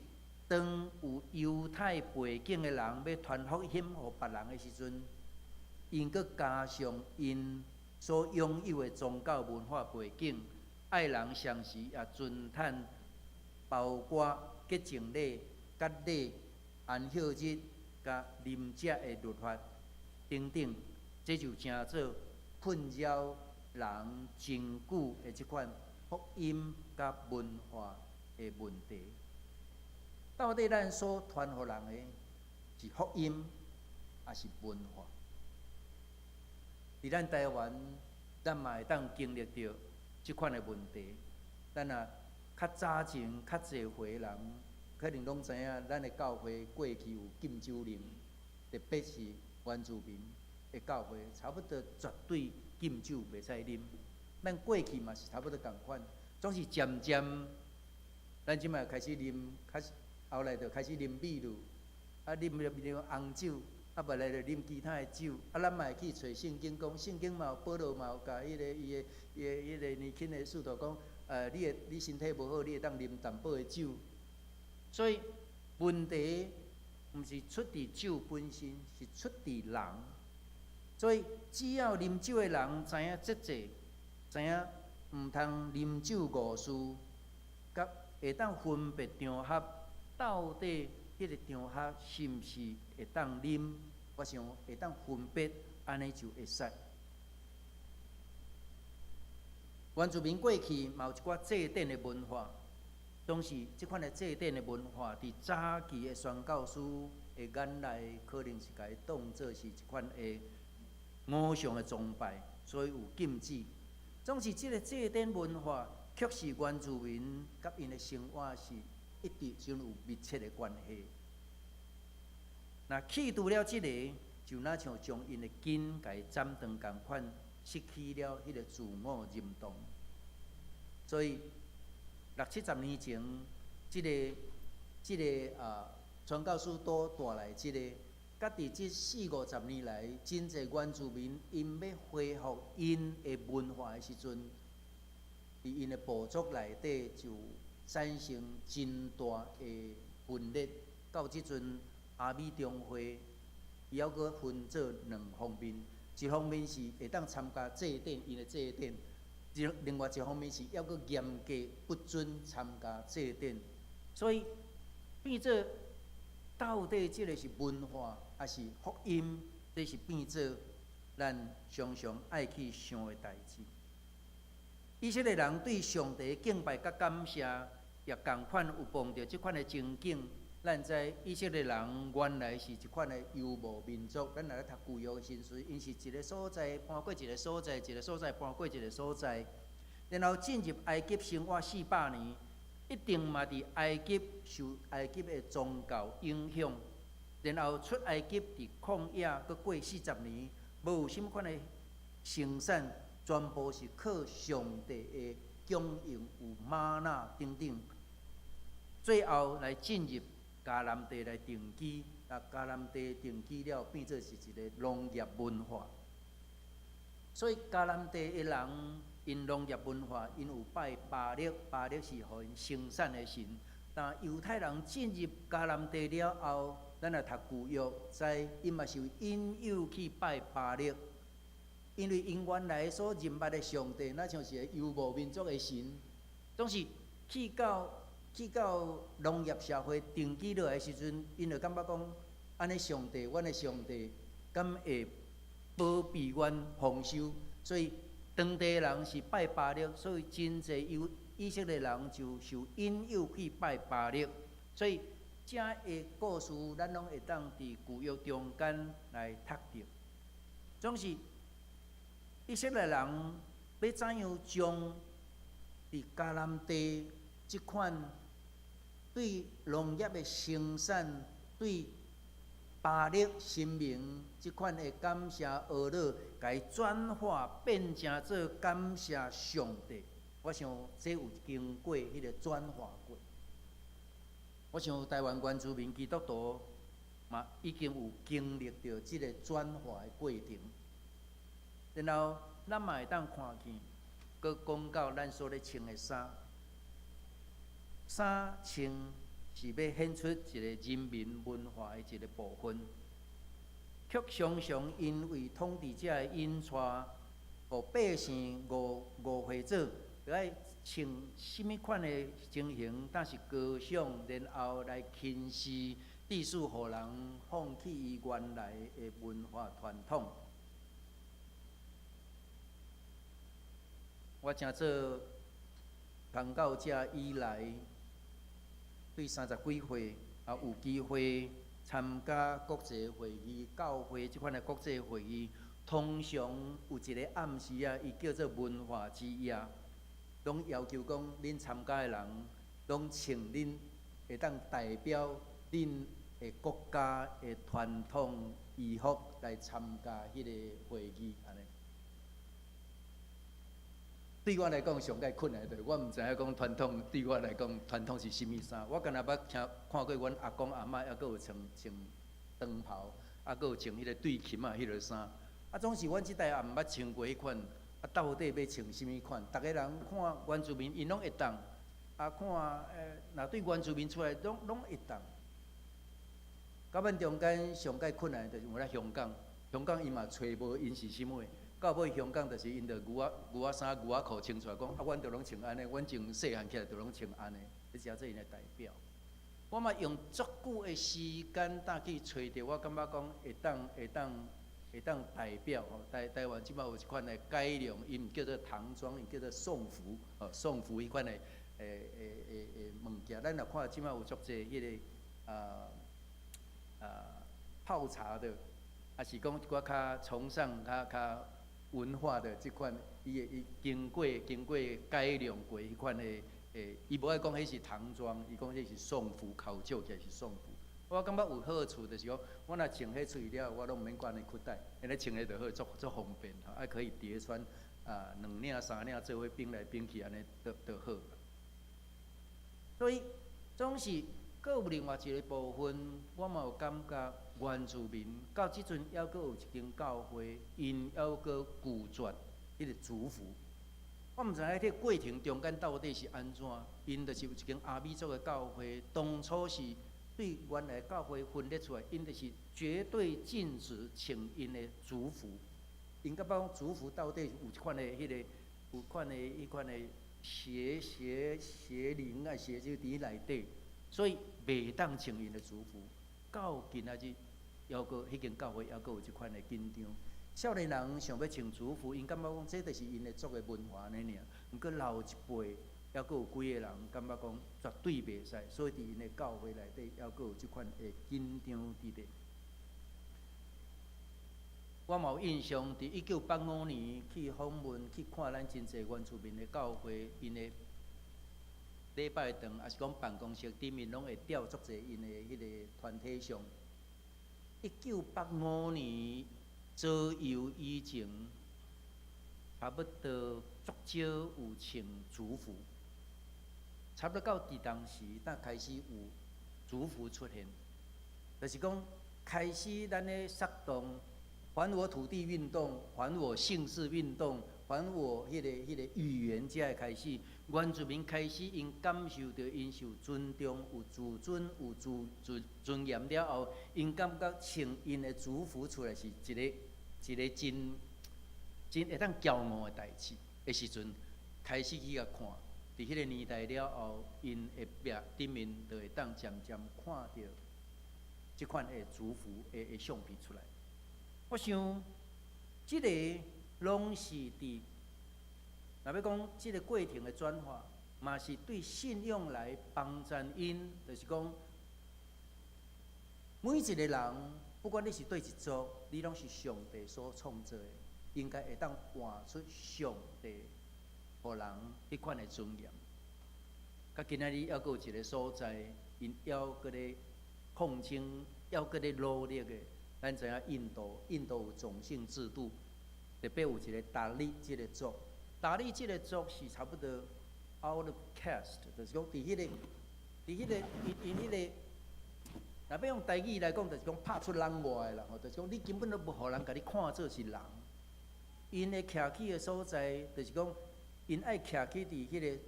當有猶太背景的人欲傳福音予別人的時陣，𪜶閣加上𪜶所擁有的宗教文化背景，愛人同時也遵趁，包括潔淨禮、割禮、安息日、佮啉食的律法等等，這就成做困擾人真久的這款福音佮文化的問題。到底咱所傳予人的是福音，抑是文化？佇咱台灣，咱嘛會當經歷著這款的問題。咱若較早前較濟歲人，可能攏知影，咱的教會過去有禁酒令，特別是原住民的教會，差不多絕對禁酒袂使啉。咱過去嘛是差不多仝款，總是漸漸，咱這擺開始啉，開始後來就開始啉米露，啊啉啉啉紅酒，啊無來就啉其他的酒，啊咱嘛會去揣聖經講，聖經嘛有保羅嘛有共彼个伊的伊的彼个年輕的使徒講，你的你身體無好，你會當啉淡薄的酒。所以問題毋是出佇酒本身，是出佇人。所以只要啉酒的人知影節制，知影毋通啉酒誤事，佮會當分別場合，到底彼个場合是毋是會當啉？我想會當分別，按呢就會使。原住民過去嘛有一寡祭典的文化，總是這款的祭典的文化，佇早期的宣教師的眼內，可能是共伊當做是一款的偶像的崇拜，所以有禁止。總是這个祭典文化，卻是原住民佮𪜶的生活是一直真有密切的關係。若去除了這个，就若像將𪜶的根共伊斬斷仝款，失去了彼个自我認同。所以六七十年前，這个傳教士都帶來這個，佮佇這四五十年來，真濟原住民𪜶欲恢復𪜶的文化的時陣，佇𪜶的部族內底就產生真大的分裂。到這陣，阿美中會伊猶閣分做兩方面，一方面是會當參加祭典，𪜶的祭典；另外一方面是猶閣嚴格不准參加祭典。所以變做到底這个是文化，抑是福音？這是變做咱常常愛去想的代誌。以色列人對上帝敬拜佮感謝，也仝款有碰著這款的情景。咱知以色列人原來是一款的遊牧民族，咱若咧讀舊約的時陣，𪜶是一个所在搬過一个所在，一个所在搬過一个所在，然後進入埃及生活400年，一定嘛佇埃及受埃及的宗教影響，然後出埃及佇曠野閣過四十年，無有啥物款的生產，全部是靠上帝的供應，有瑪納等等，最後來進入迦南地來定居，啊，迦南地定居了，變做是一个農業文化。所以迦南地的人，𪜶農業文化，𪜶有拜巴力，巴力是予𪜶生產的神。但猶太人進入迦南地了後，咱來讀舊約，知𪜶嘛是引誘去拜巴力，因為𪜶原來所認捌的上帝，若像是個遊牧民族的神，總是去到農業社會定居落來時陣，𪜶就感覺講，按呢上帝，阮的上帝，敢會保庇阮豐收？所以當地人是拜巴力，所以真濟猶以色列人就受引誘去拜巴力。所以這个故事，咱攏會當佇舊約中間來讀著。總是以色列人欲怎樣將佇迦南地這款對農業的生產、對巴力神明這款的感謝呵咾，共伊轉化變成做感謝上帝。我想這有經過彼个轉化過。我想台灣原住民基督徒嘛嘛已經有經歷著這个轉化的過程。然後咱嘛會當看見，閣講到咱所咧穿的衫，衫穿是欲顯出一个人民文化的一个部分，卻常常因為統治者的引帶，予百姓誤會做，著愛穿啥物款的情形，但是高尚，然後來輕視，致使予人放棄伊原來的文化傳統。我成做傳教者以來，對30幾歲，也有機會參加國際會議、教會這款的國際會議，通常有一个暗時啊，伊叫做文化之夜，攏要求講恁參加的人，攏穿恁會當代表恁的國家的傳統衣服來參加彼个會議，按呢。對我來講，上蓋困難就是我毋知影講傳統，對我來講傳統是啥物衫。我敢若捌聽看過阮阿公阿嬤，猶閣有穿穿長袍，猶閣有穿彼个對襟仔彼落衫。啊，總是阮這代也毋捌穿過彼款。啊，到底欲穿啥物款？逐个人看原住民，𪜶攏會當。啊，看若對原住民出來，攏會當。佮阮中間上蓋困難就是有咧香港，香港伊嘛揣無𪜶是啥物。到尾香港就是𪜶著牛仔衫、牛仔褲穿出來，講啊，阮著攏穿按呢，阮從細漢起來就攏穿按呢，彼才做𪜶的代表。我嘛用足久的時間，才去揣著，我感覺講會當代表吼。台灣這擺有一款的改良，伊毋叫做唐裝，伊叫做宋服，吼，宋服彼款的物件。咱若看這擺有足濟彼个泡茶的，抑是講一寡較崇尚較文化的這款，伊會伊經過改良過彼款的，伊無愛講彼是唐裝，伊講彼是宋服，考究起來是宋服。我感覺有好處，就是講，我若穿彼出去了後，我攏毋免掛呢褲帶，按呢穿咧就好，足足方便吼，啊可以疊穿啊兩領三領做伙並來並去，按呢就好。所以總是閣有另外一个部分，我嘛有感覺原住民到這陣猶閣有一間教會，𪜶猶閣拒絕彼个族服。我毋知影彼个過程中間到底是按怎，𪜶就是有一間阿美族的教會，當初是對原來教會分裂出來，𪜶就是絕對禁止穿𪜶的族服。𪜶感覺講族服到底有一款的彼个，有款的彼款的邪靈啊，邪就佇內底，所以袂當穿𪜶的族服。到今仔日，猶閣彼間教會猶閣有這款的緊張。少年人想欲穿族服，𪜶感覺講這就是𪜶的族的文化按呢爾。毋過老一輩猶閣有幾个人感覺講絕對袂使，所以佇𪜶的教會內底猶閣有這款的緊張佇咧。我嘛有印象，佇1985年去訪問去看咱真濟原住民的教會，𪜶的禮拜堂，抑是講辦公室頂面攏會吊足濟𪜶的彼个團體相。1985年左右以前，差不多足少有穿族服，差不多到佇當時，才開始有族服出現，就是講開始咱咧煽動還我土地運動、還我姓氏運動、還我彼个語言，才會開始，原住民開始𪜶感受著𪜶受尊重、有自尊、有自尊嚴了後，𪜶感覺穿𪜶的族服出來是一個一个真真會當驕傲的代誌的時陣，開始去共看，佇彼个年代了後，𪜶的壁頂面就會當漸漸看著這款的族服的相片出來。我想，這个攏是佇，若欲講這个過程的轉化，嘛是對信仰來幫贊𪜶，就是講，每一个人，不管你是佗一族，你攏是上帝所創造的，應該會當活出上帝予人彼款的尊嚴。佮今仔日猶閣有一个所在，𪜶猶閣咧抗爭，猶閣咧努力的。咱知影印度，印度有種姓制度，特別有一个達利這个族，達利這个族是差不多 out of caste，就是講佇彼个，佇彼个，𪜶𪜶彼个，若欲用台語來講，就是講拍出人外啦，吼，就是講你根本都無予人共你看做是人。𪜶會徛起的所在，就是講𪜶愛徛起佇彼个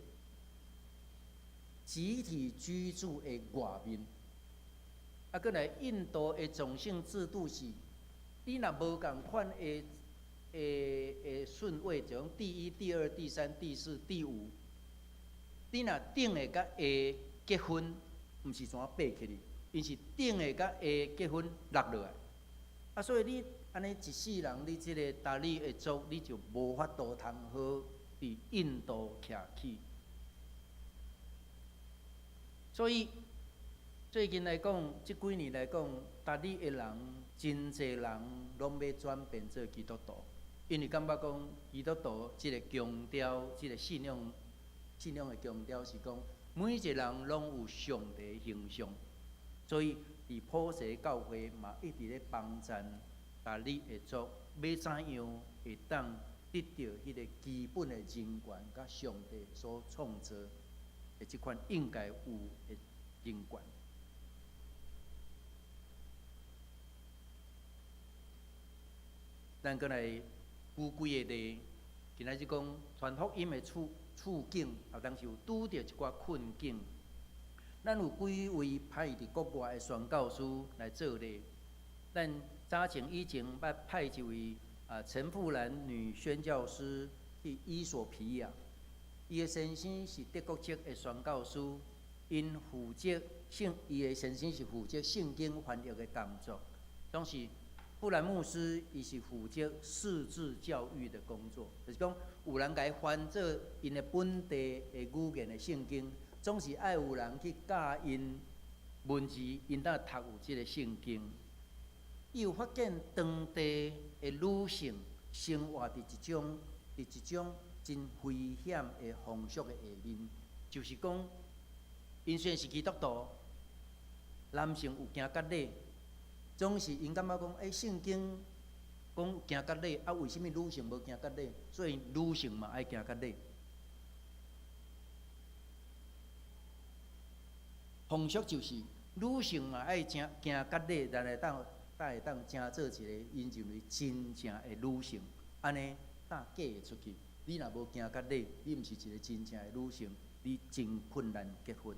集體居住的外面。啊，閣來印度的種姓制度是，你若無仝款的順位，就講第一、第二、第三、第四、第五，你若頂个佮下結婚，毋是怎爬起去，𪜶是頂个佮下結婚落落來。啊，所以你按呢一世人，你這个達利的族，你就無法度通好佇印度徛起。所以最近來講，這幾年來講，達利的人真濟人攏欲轉變做基督徒，因為感覺講基督徒這个強調，這个信仰，信仰的強調是講每一個人攏有上帝形象，所以佇普世教會嘛一直咧幫贊達利的族，欲怎樣會當得著彼个基本的人權，佮上帝所創造的這款應該有的人權。咱閣來舉幾个例，今仔日講傳福音的處境，啊，當時有拄著一寡困境。咱有幾位派佇國外的宣教師來做例。咱早前以前捌派一位啊陳富蘭女宣教師去伊索比亞，伊的先生是德國籍的宣教師，𪜶負責聖，伊的先生是負責聖經翻譯的工作，總是。富蘭牧師伊是負責識字教育的工作，就是講有人共伊翻做𪜶的本地的語言的聖經，總是愛有人去教𪜶文字，𪜶才讀有這个聖經。伊有發現當地的女性生活佇一種真危險的風俗的下面，就是講，𪜶雖然是基督徒，男性有行割禮。總是𪜶感覺講，欸，聖經講行割禮，啊，為啥物女性無行割禮？所以女性嘛愛行割禮。風俗就是女性嘛愛行割禮，才會當才會當成做一个𪜶認為真正的女性，按呢才嫁會出去。你若無行割禮，你毋是一个真正的女性，你真困難結婚。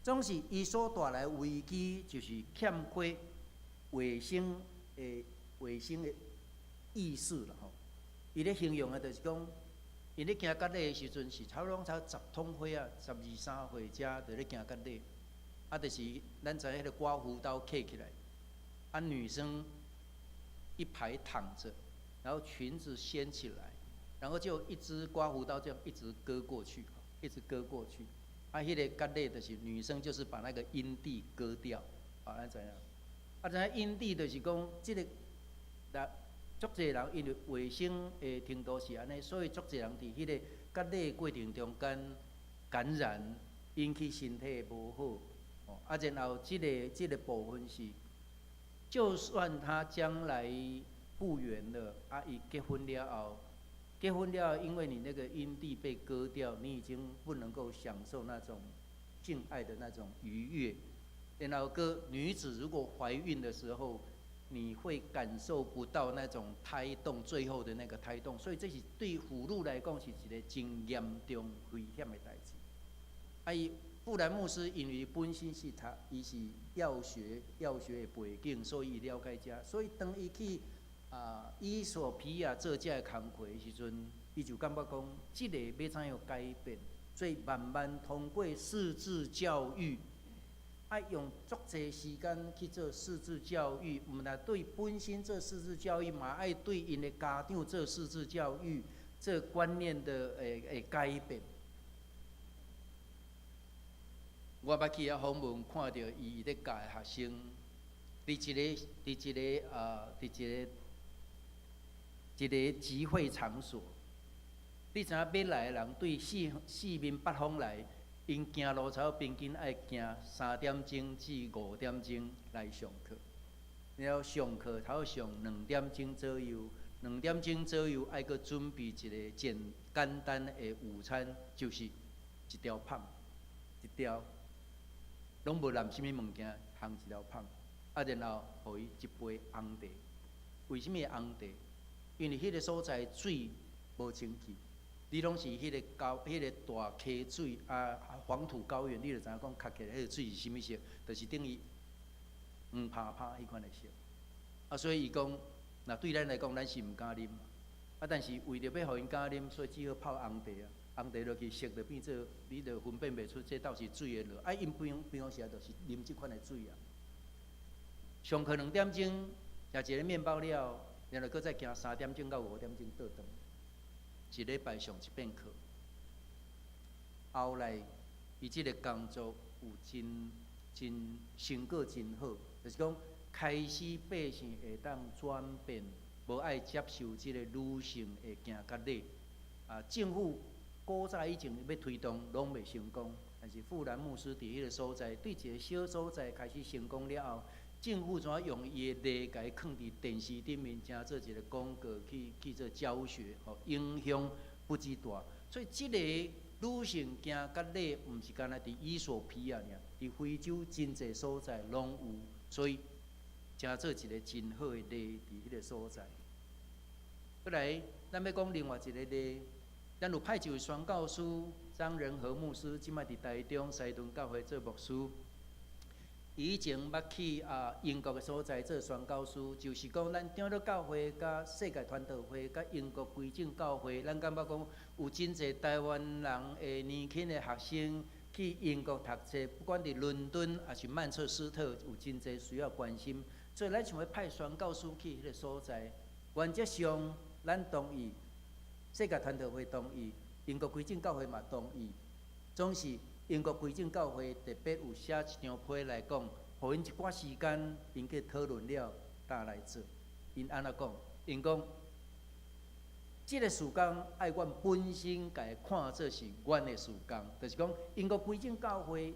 總是伊所帶來危機，就是欠缺衛生的意識啦吼。伊咧形容的，就是講，𪜶咧行割禮的時陣，是差不多才十通歲仔，十二三歲才佇咧行割禮。啊，就是咱知彼个刮鬍刀刻起來，啊，女生一排躺著，然後裙子掀起來，然後就一支刮鬍刀這樣一直割過去，一直割過去。啊，彼个割禮就是女生就是把那個陰蒂割掉，啊，咱知影。啊，知影陰蒂就是講，這个，那足濟人因為衛生的程度是按呢，所以足濟人佇彼个割禮過程中間感染，引起身體無好。哦，啊，然後這个部分是，就算他將來復原了，啊，伊結婚了後。結婚了，因為你那個陰蒂被割掉，你已經不能夠享受那種性愛的那種愉悅。然後，閣女子如果懷孕的時候，你會感受不到那種胎動，最後的那個胎動，所以這是對婦女來講是一個真嚴重危險的代誌。啊，伊富蘭牧師因為本身是讀，伊是藥學的背景，所以伊了解這，所以當伊去啊，伊索比亞做這个工課的時陣，伊就感覺講，這个欲怎樣改變？所以慢慢通過識字教育，愛用足濟時間去做識字教育，毋但對本身做識字教育，嘛愛對𪜶的家長做識字教育，做觀念的改變。我捌去遐訪問，看著伊咧教的學生，佇一個集會場所，你知影欲來的人對四面八方來，𪜶行路差不多平均愛行3點鐘至5點鐘來上課，然後上課差不多上2點鐘左右，兩點鐘左右愛閣準備一個簡單的午餐，就是一條麭，一條攏無淋啥物物件，烘一粒麭，啊，然後予伊一杯紅茶。為啥物紅茶？因為彼个所在水無清氣，你攏是彼个高、彼个大溪水啊，黃土高原，你就知影講，吸起來彼个水是啥物色，就是等於黃趴趴彼款的色。啊，所以伊講，若對咱來講，咱是毋敢啉。啊，但是為著欲予𪜶敢啉，所以只好泡紅茶啊。紅茶落去色就變做，你就分辨袂出這到是水的落。啊，𪜶平平常時就是啉這款的水啊。上課2點鐘，食一个麵包了，然後閣再行3點鐘到5點鐘倒轉。一禮拜上一遍課。後來，伊這个工作有真真成果真好，就是講開始百姓會當轉變，無愛接受這个女性的行割禮。啊，政府古早以前欲推動，攏袂成功。但是富蘭牧師佇彼个所在，對一个小所在開始成功了後，政府怎用伊的例共伊囥佇電視頂面，成做一个廣告去做教學，吼，影響不止大。所以這个女性行割禮，毋是干焦佇衣索比亞爾，佇非洲真濟所在攏有，所以成做一个真好的例佇彼个所在。過來，咱欲講另外一个例，咱有派一位宣教師張仁和牧師，這擺佇台中西屯教會做牧師。以前捌去啊英國的所在做宣教師，就是講咱長老教會佮世界傳道會佮英國歸正教會，咱感覺講有真濟台灣人的年輕的學生去英國讀冊，不管佇倫敦抑是曼徹斯特，有真濟需要關心，所以咱想欲派宣教師去彼个所在。原則上，咱同意，世界傳道會同意，英國歸正教會嘛同意，總是英國歸正教會特別有寫一張批來講，予𪜶一寡時間，𪜶去討論了，才來做。𪜶按怎講？𪜶講，這个事工愛阮本身共伊看做是阮的事工，就是講英國歸正教會，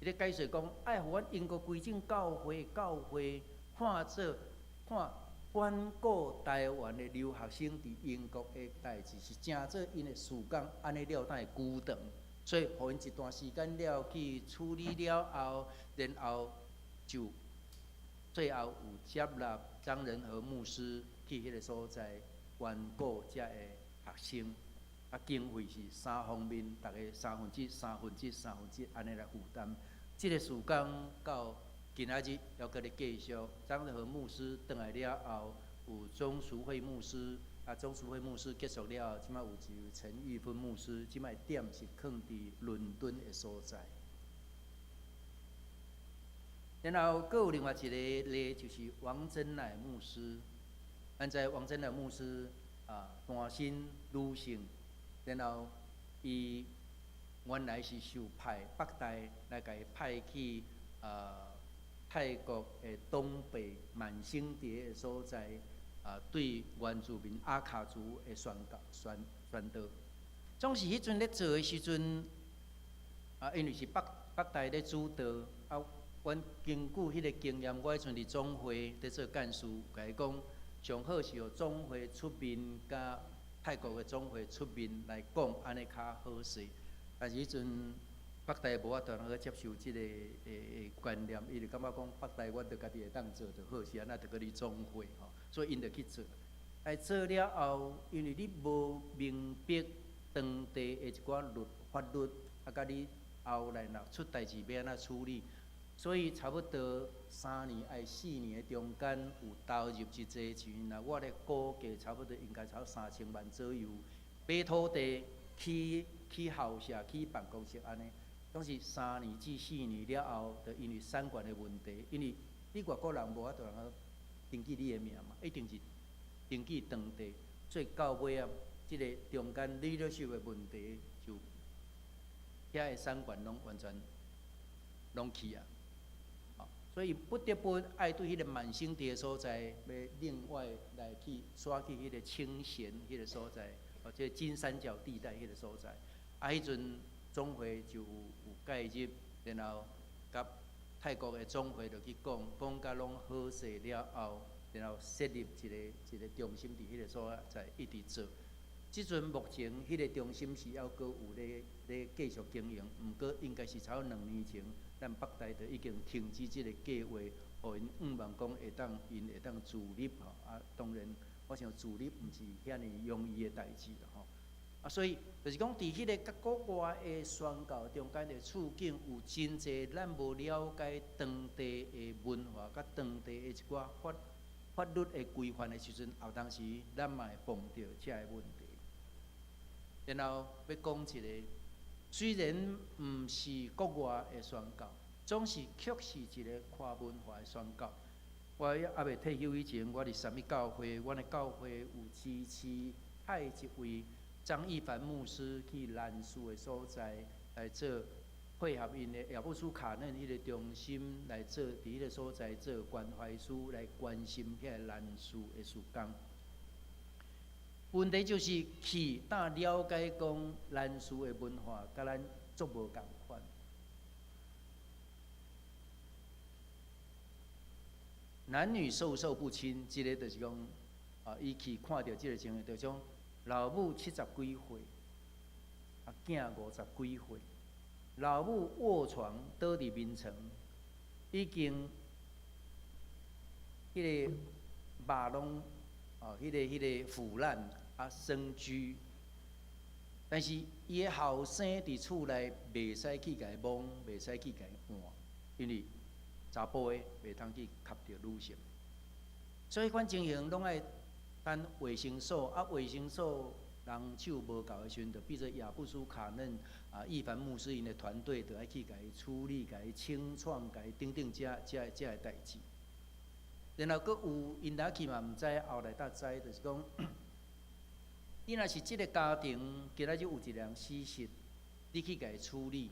伊咧解釋講，愛予阮英國歸正教會教會看做看關顧台灣的留學生佇英國的代誌，是成做𪜶的事工，按呢了才會久長。所以，予𪜶一段時間了去處理了後，然後就最後有接納張仁和牧師去彼个所在關顧遮个學生。啊，經費是三方面，逐个三分之三分之三分之按呢來負擔。這个事工到今仔日猶閣咧繼續。張仁和牧師轉來了後，有鍾淑慧牧師。啊，鍾淑慧牧師結束了後，這擺有一位陳玉芬牧師，這擺點是囥佇倫敦的所在。然後，閣有另外一个例，就是王珍乃牧師。咱知王珍乃牧師啊，單身女性，然後伊原來是受派北大來共伊派去啊泰國的東北滿星疊的所在。啊，對原住民阿卡族的宣教宣宣道，總是彼陣咧做的時陣，啊，因為是北北大咧主導，啊，阮根據彼个經驗，我彼陣佇總會咧做幹事，共伊講，上好是予總會出面，佮泰國的總會出面來講，按呢較好勢。但是彼陣北大無法度通去接受這个的觀念，伊就感覺講北大阮著家己會當做就好，是按怎著閣你總會吼，所以𪜶就去做。來做了後，因為你無明白當地的一寡律法律，啊，佮你後來若出代誌欲按怎處理，所以差不多3年抑4年的中間，有投入一濟錢，若我咧估計，差不多應該差3000萬左右，買土地、起起校舍、起辦公室按呢。總是3年至4年了後，就因為產權的問題，因為你外國人無法度通登記你的名嘛，一定是登記當地，所以到尾啊，這个中間 leadership 的問題，就遐个產權攏完全攏去啊，所以不得不愛對彼个滿星地的所在，欲另外來去徙去彼个清賢彼个所在，或者金三角地帶彼个所在。啊，彼陣總會就有介入，然後佮泰國的總會就去講，講甲攏好勢了後，然後設立一个一个中心佇彼个所在一直做。這陣目前彼个中心是猶閣有咧繼續經營，毋過應該是差不多2年前，咱北台就已經停止這个計劃，予𪜶向望講會當𪜶會當自立吼。啊，當然，我想自立毋是遐爾容易的代誌啦吼。啊，所以就是講，佇彼个佮國外的宣教中間的處境，有真濟咱無了解當地的文化，佮當地的一寡法律的規範的時陣，有當時咱嘛會碰著這个問題。然後欲講一个，雖然毋是國外的宣教，總是卻是一个跨文化的宣教。我猶未退休以前，我佇啥物教會？阮的教會有支持派一位張義凡牧師去蘭嶼的所在來做配合𪜶的亞布蘇卡嫩彼个中心來做，佇彼个所在做關懷師來關心遐个蘭嶼的事工。問題就是去當了解講蘭嶼的文化，佮咱足無仝款。男女授受不親，這个就是講啊，伊去看著這个情形，就講老母七十幾歲，啊囝50幾歲，老母臥床倒佇眠床，已經彼个肉攏哦，彼个腐爛啊，生蛆。但是伊的後生佇厝內袂使去共伊摸，袂使去共伊換，因為查埔的袂通去合著女性。所以彼款情形攏愛等衛生所，啊，衛生所人手無夠的時陣，就變做亞布蘇卡嫩啊，義凡牧師𪜶的團隊，就愛去共伊處理、共伊清創、共伊等等這个代誌。然後閣有𪜶若去嘛毋知，後來才知，就是講，你若是這个家庭，今仔日有一个人死屍，你去共伊處理，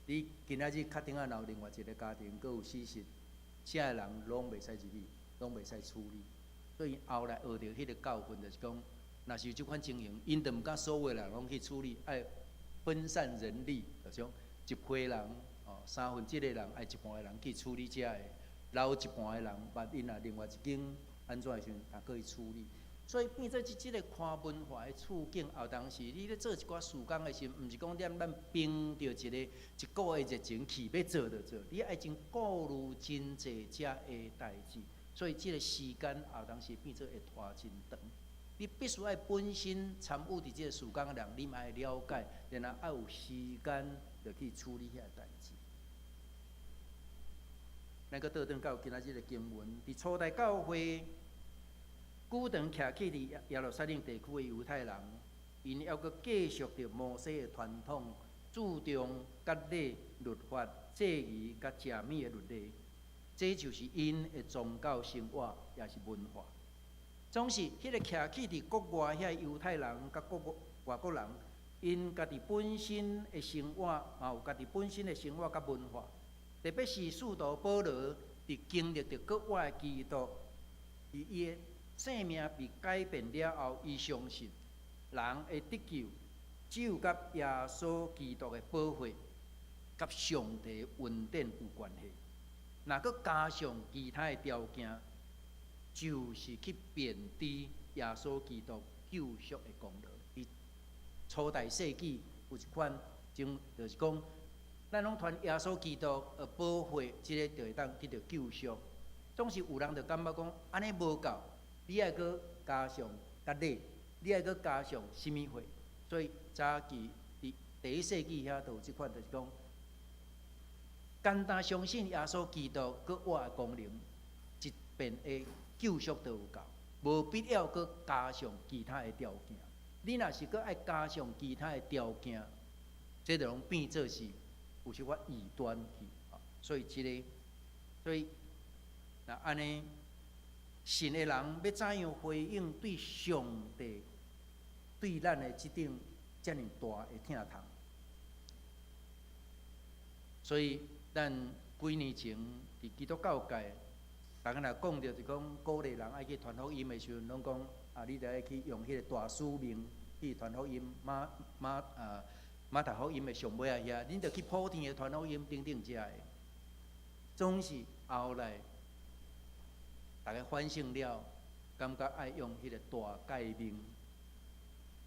你今仔日確定啊，若有另外一个家庭閣有死屍，遮个人攏袂使入去，攏袂使處理。所以後來學著彼个教訓，就是講，若是有這款情形，𪜶就毋敢所有人攏去處理，愛分散人力，就是講一批人，哦，三分之一个人愛一半个人去處理遮个，留一半个人，萬一若另外一間按怎的時陣，也閣去處理。所以變做這个跨文化的處境，後當時你咧做一寡事工的時陣，毋是講咱憑著一個一股的熱情去欲做就做，你愛真顧慮真濟遮的代誌，所以這个時間後當時變做會拖真長。你必須愛本身參與佇這个事工的人，你嘛愛了解，然後愛有時間就去處理遐个代誌。咱閣倒轉到今仔日的經文，佇初代教會，久長徛起佇耶路撒冷地區的猶太人，𪜶猶閣繼續著摩西的傳統，注重割禮、律法、祭儀佮赦免的律例，這就是𪜶的宗教生活，也是文化。總是，彼个徛起佇國外遐猶太人佮國外國人，𪜶家己本身的生活，嘛有家己本身的生活佮文化。特別是使徒保羅佇經歷著國外的基督，佇伊的生命被改變了後，伊相信人會得救，只有佮耶穌基督的寶血佮上帝恩典有關係。若閣加上其他的條件，就是去貶低耶穌基督救贖的功勞。佇初代世紀有一款，就是講，咱攏傳耶穌基督的寶血，這个就會當得著救贖。總是有人就感覺講，按呢無夠，你愛閣加上割禮，你愛閣加上啥物貨？所以早期佇第一世紀遐就有這款，就是講，簡單相信耶穌基督閣活的功能，一遍的救贖就有夠，無必要閣加上其他的條件。你若是閣愛加上其他的條件，這就攏變做是有小可異端去。所以這个，所以若按呢，信的人欲怎樣回應對上帝對咱的這等遮爾大的疼痛？所以咱幾年前佇基督教界，逐家若講著就講鼓勵人愛去傳福音的時陣，攏講啊，你著愛去用彼個大使命去傳福音，馬太福音的上尾仔遐，恁著去普天的傳福音等等遮个，總是後來，逐家反省了，感覺愛用彼个大誡命，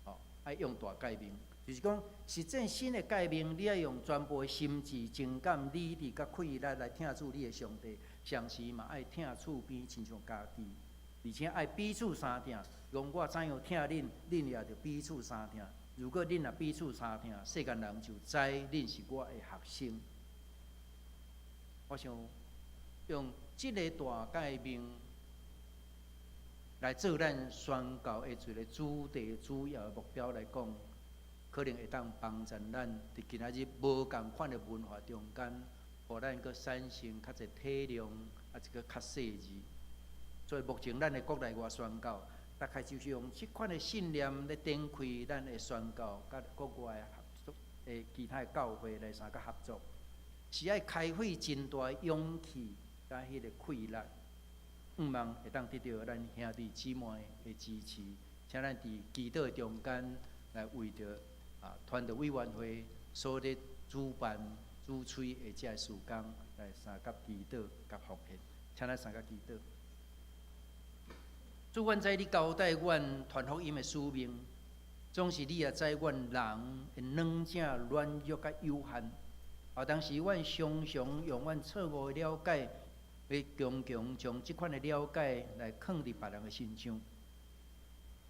吼，愛用大誡命，就是講實踐新的誡命，你愛用全部的心智、情感、理智佮氣力來疼主你的上帝，同時嘛愛疼厝邊親像家己，而且愛彼此相疼。講我怎樣疼恁，恁也著彼此相疼。如果恁若彼此相疼，世間人就知恁是我的學生。我想用這个大誡命來做咱宣教的一个主題、主要的目標來講，可能會當幫助咱佇今仔日無仝款的文化中間，予咱閣產生較濟體諒，啊，一个較細緻。所以目前咱的國內外宣教，大概就是用這款的信念來展開咱的宣教，佮國外合作的其他的教會來相佮合作，是愛開費真大勇氣佮彼个氣力，向望會當得著咱兄弟姊妹的支持，請咱佇祈禱中間來為著傳道委員會所咧主辦主催的這个事工來相佮祈禱佮奉獻，請咱相佮祈禱。主，阮知你交代阮傳福音的使命，總是你也知阮人的軟正、軟弱佮有限。啊，當時阮常常用阮錯誤的了解，欲強強將這款的了解來囥佇別人的身上。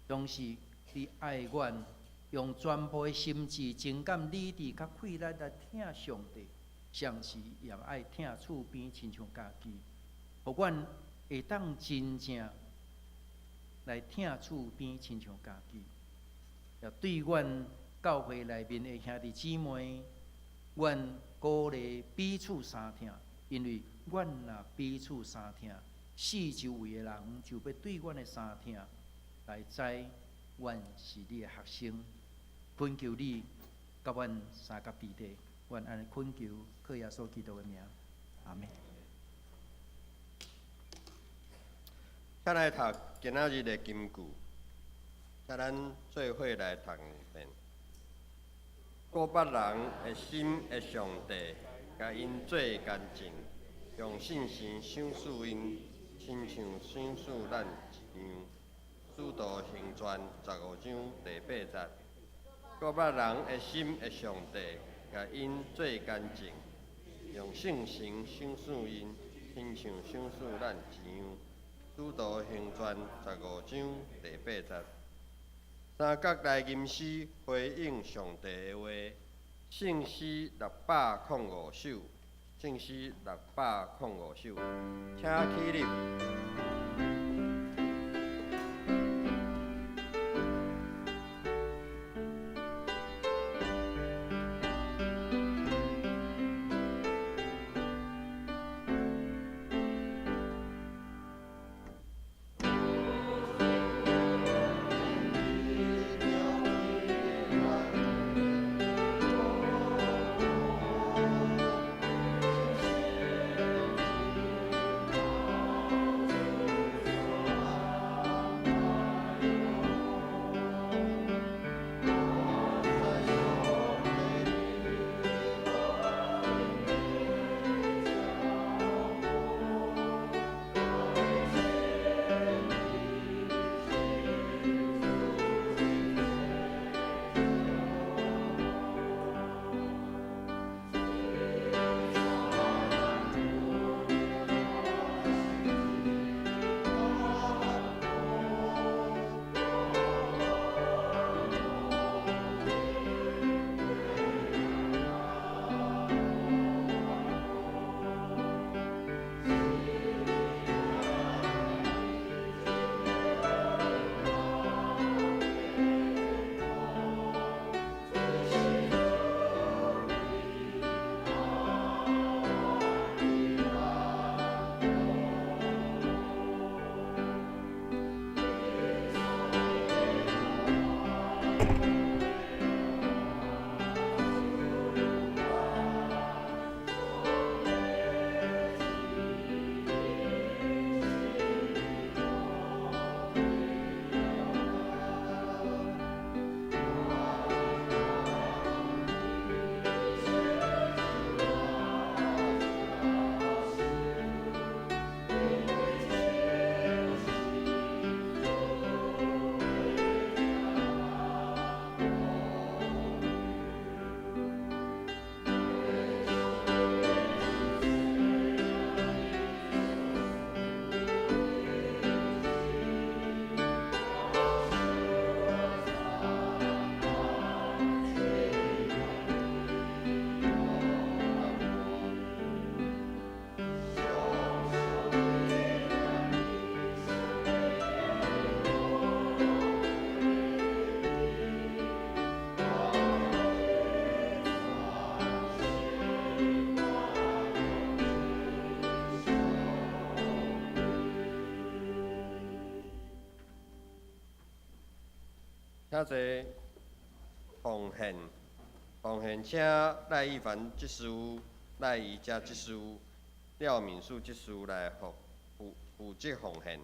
總是你愛阮，用全部的心智、情感、理智佮氣力來疼上帝，同時也愛疼厝邊親像家己，予阮會當真正來疼厝邊親像家己，也對阮教會內面的兄弟姊妹，阮鼓勵彼此相疼，因為阮若彼此相疼，四周圍的人就欲對阮的相疼來知阮是你的學生。懇求你佮阮相佮佇咧，阮按呢懇求，靠耶穌基督的名，阿們。請來讀今仔日的金句，請咱做伙來讀一遍。古伯人的心的上帝，共𪜶做乾淨，用聖神賞賜𪜶，親像賞賜咱一樣。使徒行傳15章第8節。古伯人的心的上帝，共𪜶做乾淨，用聖神賞賜𪜶，親像賞賜咱一樣。使徒行傳15章第8節，三角來吟詩回應上帝的話，聖詩605首，聖詩605首，請起立。請坐奉獻，奉獻請賴一凡執事、賴怡佳執事、廖敏樹執事來負責奉獻。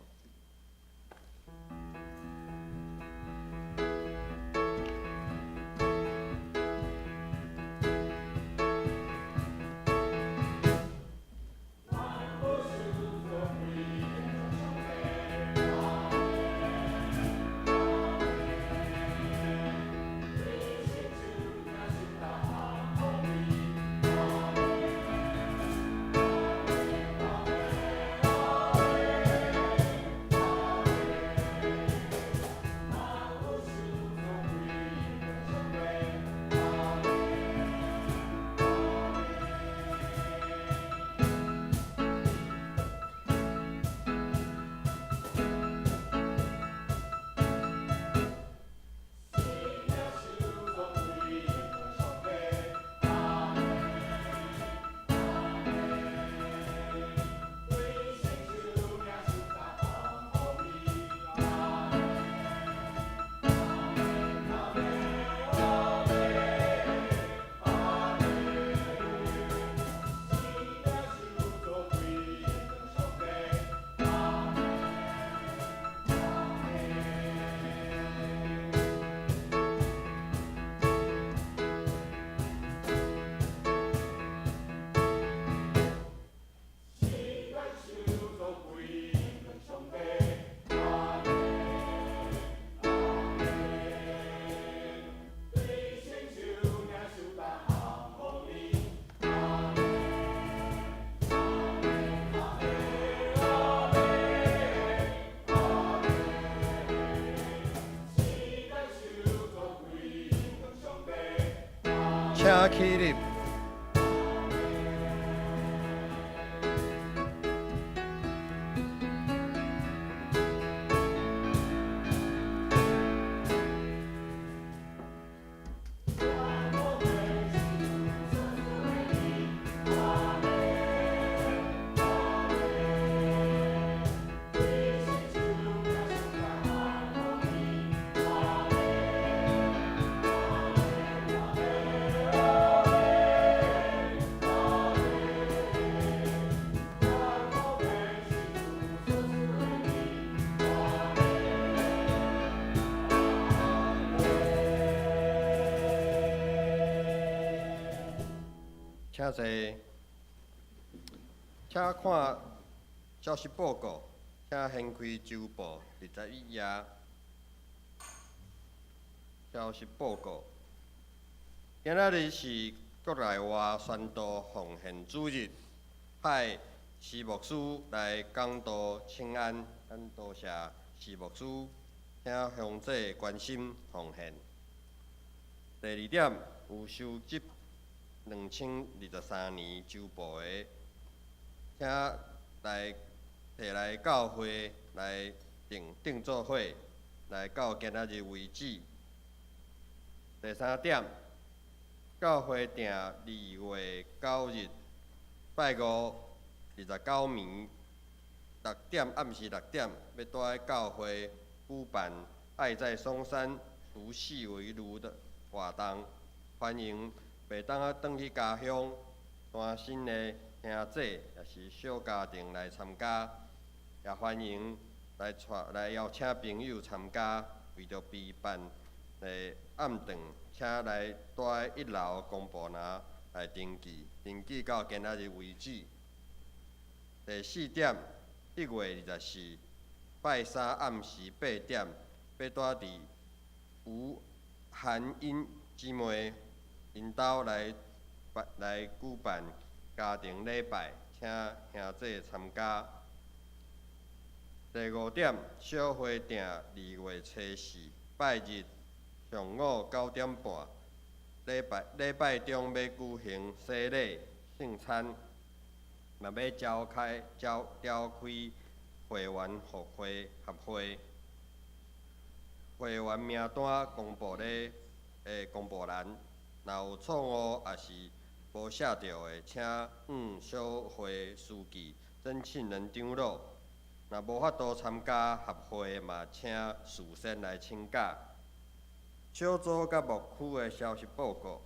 請起立。請坐，請看消息報告，請掀開周報21頁。消息報告，今仔日是國內外宣道奉獻主日，派徐牧師來講道請安，咱多謝徐牧師，請鄉長關心奉獻。第二點，有收集2023年周報的，請來提來教會來訂做伙，來到今仔日為止。第三點，教會訂2月9日拜五29暝6點，暗時6點，欲佇教會舉辦愛在松山除夕圍爐的活動，歡迎袂當啊轉去家鄉單身的兄姊，抑是小家庭來參加，也歡迎來帶來邀請朋友參加，為著備辦的暗頓，請來佇一樓公布欄來登記，登記到今仔日為止。第四點，1月24拜三暗時8點，欲佇佇吳韓英姊妹𪜶兜來舉辦家庭禮拜，請兄姊參加。第五點，小會訂2月初4拜日上午9點半，禮拜中欲舉行洗禮聖餐，嘛欲召開會員復會合會，會員名單公布咧，公布欄，若有錯誤抑是無寫著的，請向小會書記曾慶仁長老。若無法度參加合會，嘛請事先來請假。小组佮牧区的消息报告。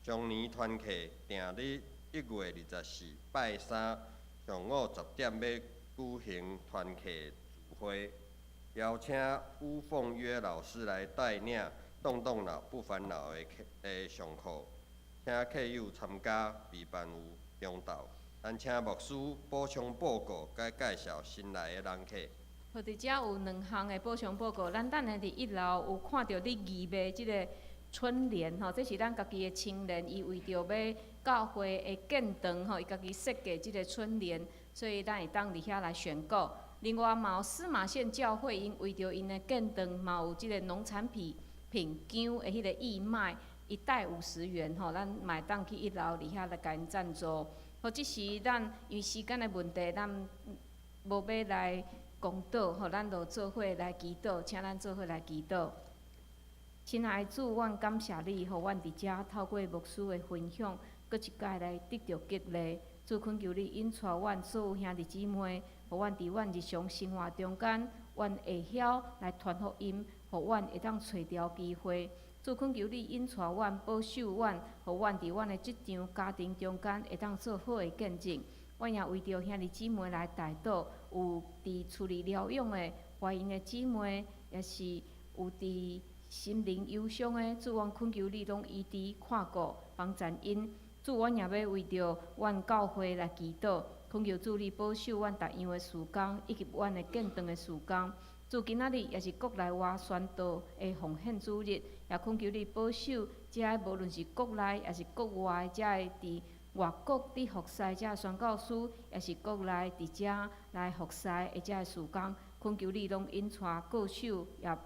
上年团契定伫1月24拜三上午10点欲举行团契聚会，邀请巫凤约老师来带领动动脑不烦恼的课的上课，请客友参加，备办有中昼。咱请牧师补充报告，佮介绍新来的人客。好，伫遮有两项的补充报告。咱等下伫一楼有看著咧义卖这个春联吼，这是咱家己的青年，伊为著欲教会的建堂吼，伊家己设计这个春联，所以咱会当伫遐来选购。另外嘛有司马县教会，𪜶为著𪜶的建堂嘛有这个农产品品姜的彼个义卖，一袋50元吼，咱嘛会当去一楼伫遐来共𪜶赞助。好，这时咱因为时间的问题，咱无欲来公祷吼，咱就做伙来祈祷，请咱做伙来祈祷。亲爱的主，阮感谢你，予阮伫遮透过牧师的分享，阁一摆来得著激励。主恳求你引带阮所有兄弟姊妹，予阮伫阮日常生活中间，阮会晓来传福音，予阮会当揣著机会。主恳求你引带阮，保守阮，予阮伫阮的职场、家庭中间会当做好的见证。阮也为著兄弟姊妹来代祷，有伫厝里疗养的怀孕的姊妹，也是有伫心灵忧伤的，主，阮恳求你拢医治看顾帮助𪜶。主，阮也欲为著阮教会来祈祷，恳求主你保守阮逐样的事工，以及阮的建堂的事工。主，今仔日也是国内外宣道的奉献主日，也恳求你保守遮个无论是国内抑是国外，遮个伫外国伫服侍遮个宣教师，抑是国内伫遮来服侍的遮个事工，恳求你拢引带顾守，也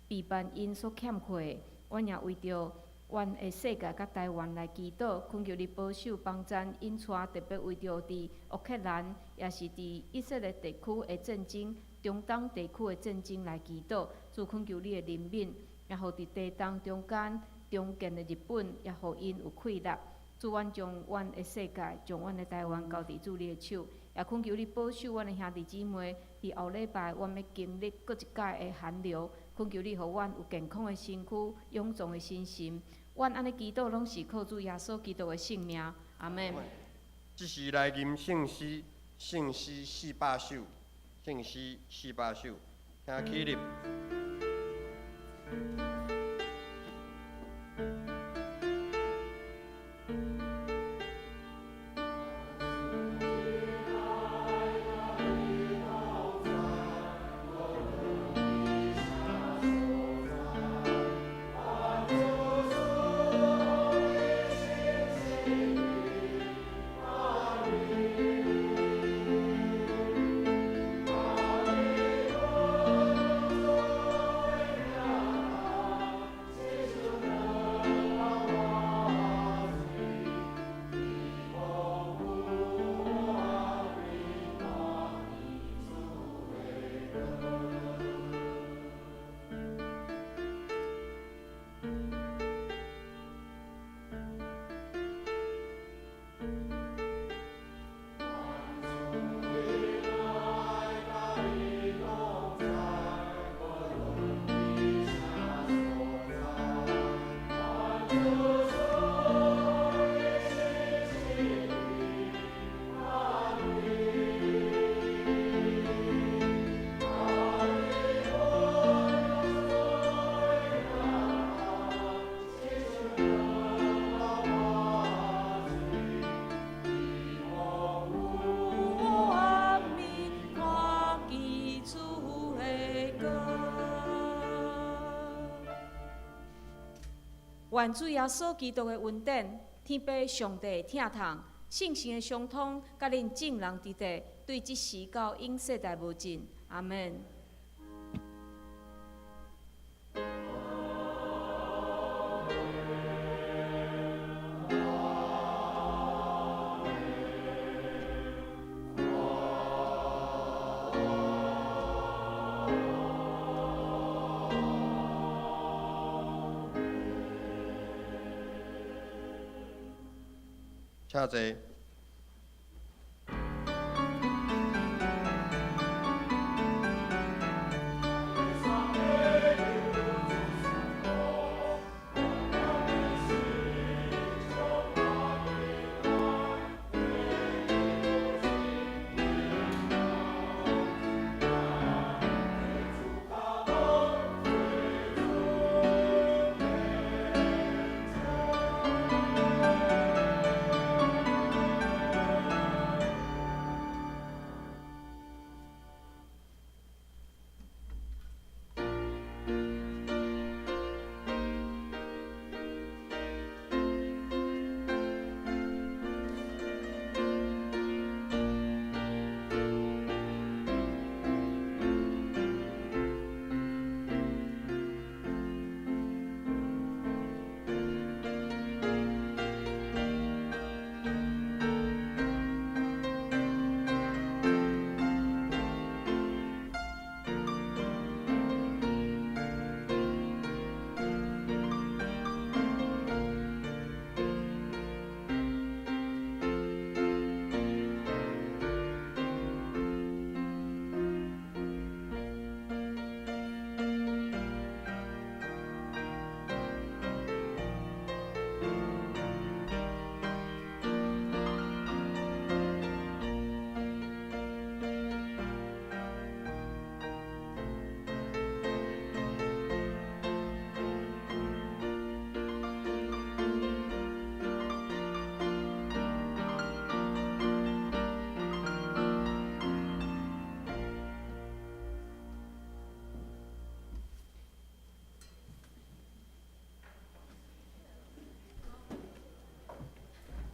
备办𪜶所欠缺的。阮也为著阮的世界佮台湾来祈祷，恳求你保守帮助引带，特别为著伫乌克兰，抑是伫以色列地区的战争、中东地区的战争来祈祷。主，恳求你的怜悯，也予伫地动中间重建的日本，也予𪜶有气力。主，阮将阮的世界，将阮的台湾交伫主你的手，也恳求你保守阮的兄弟姊妹，伫后礼拜，阮欲经历阁一摆的寒流，恳求你予阮有健康的身躯、勇壮的身心。阮按呢祈祷，拢是靠主耶稣基督的圣名。阿门。这时来吟圣诗，圣诗400首，圣诗四百首，请起立。有暗暝看见主的光。愿主耶稣基督的恩典、天父上帝的疼痛、圣神的相通，佮恁众人伫地，对这时到永世代无尽。阿门。请坐。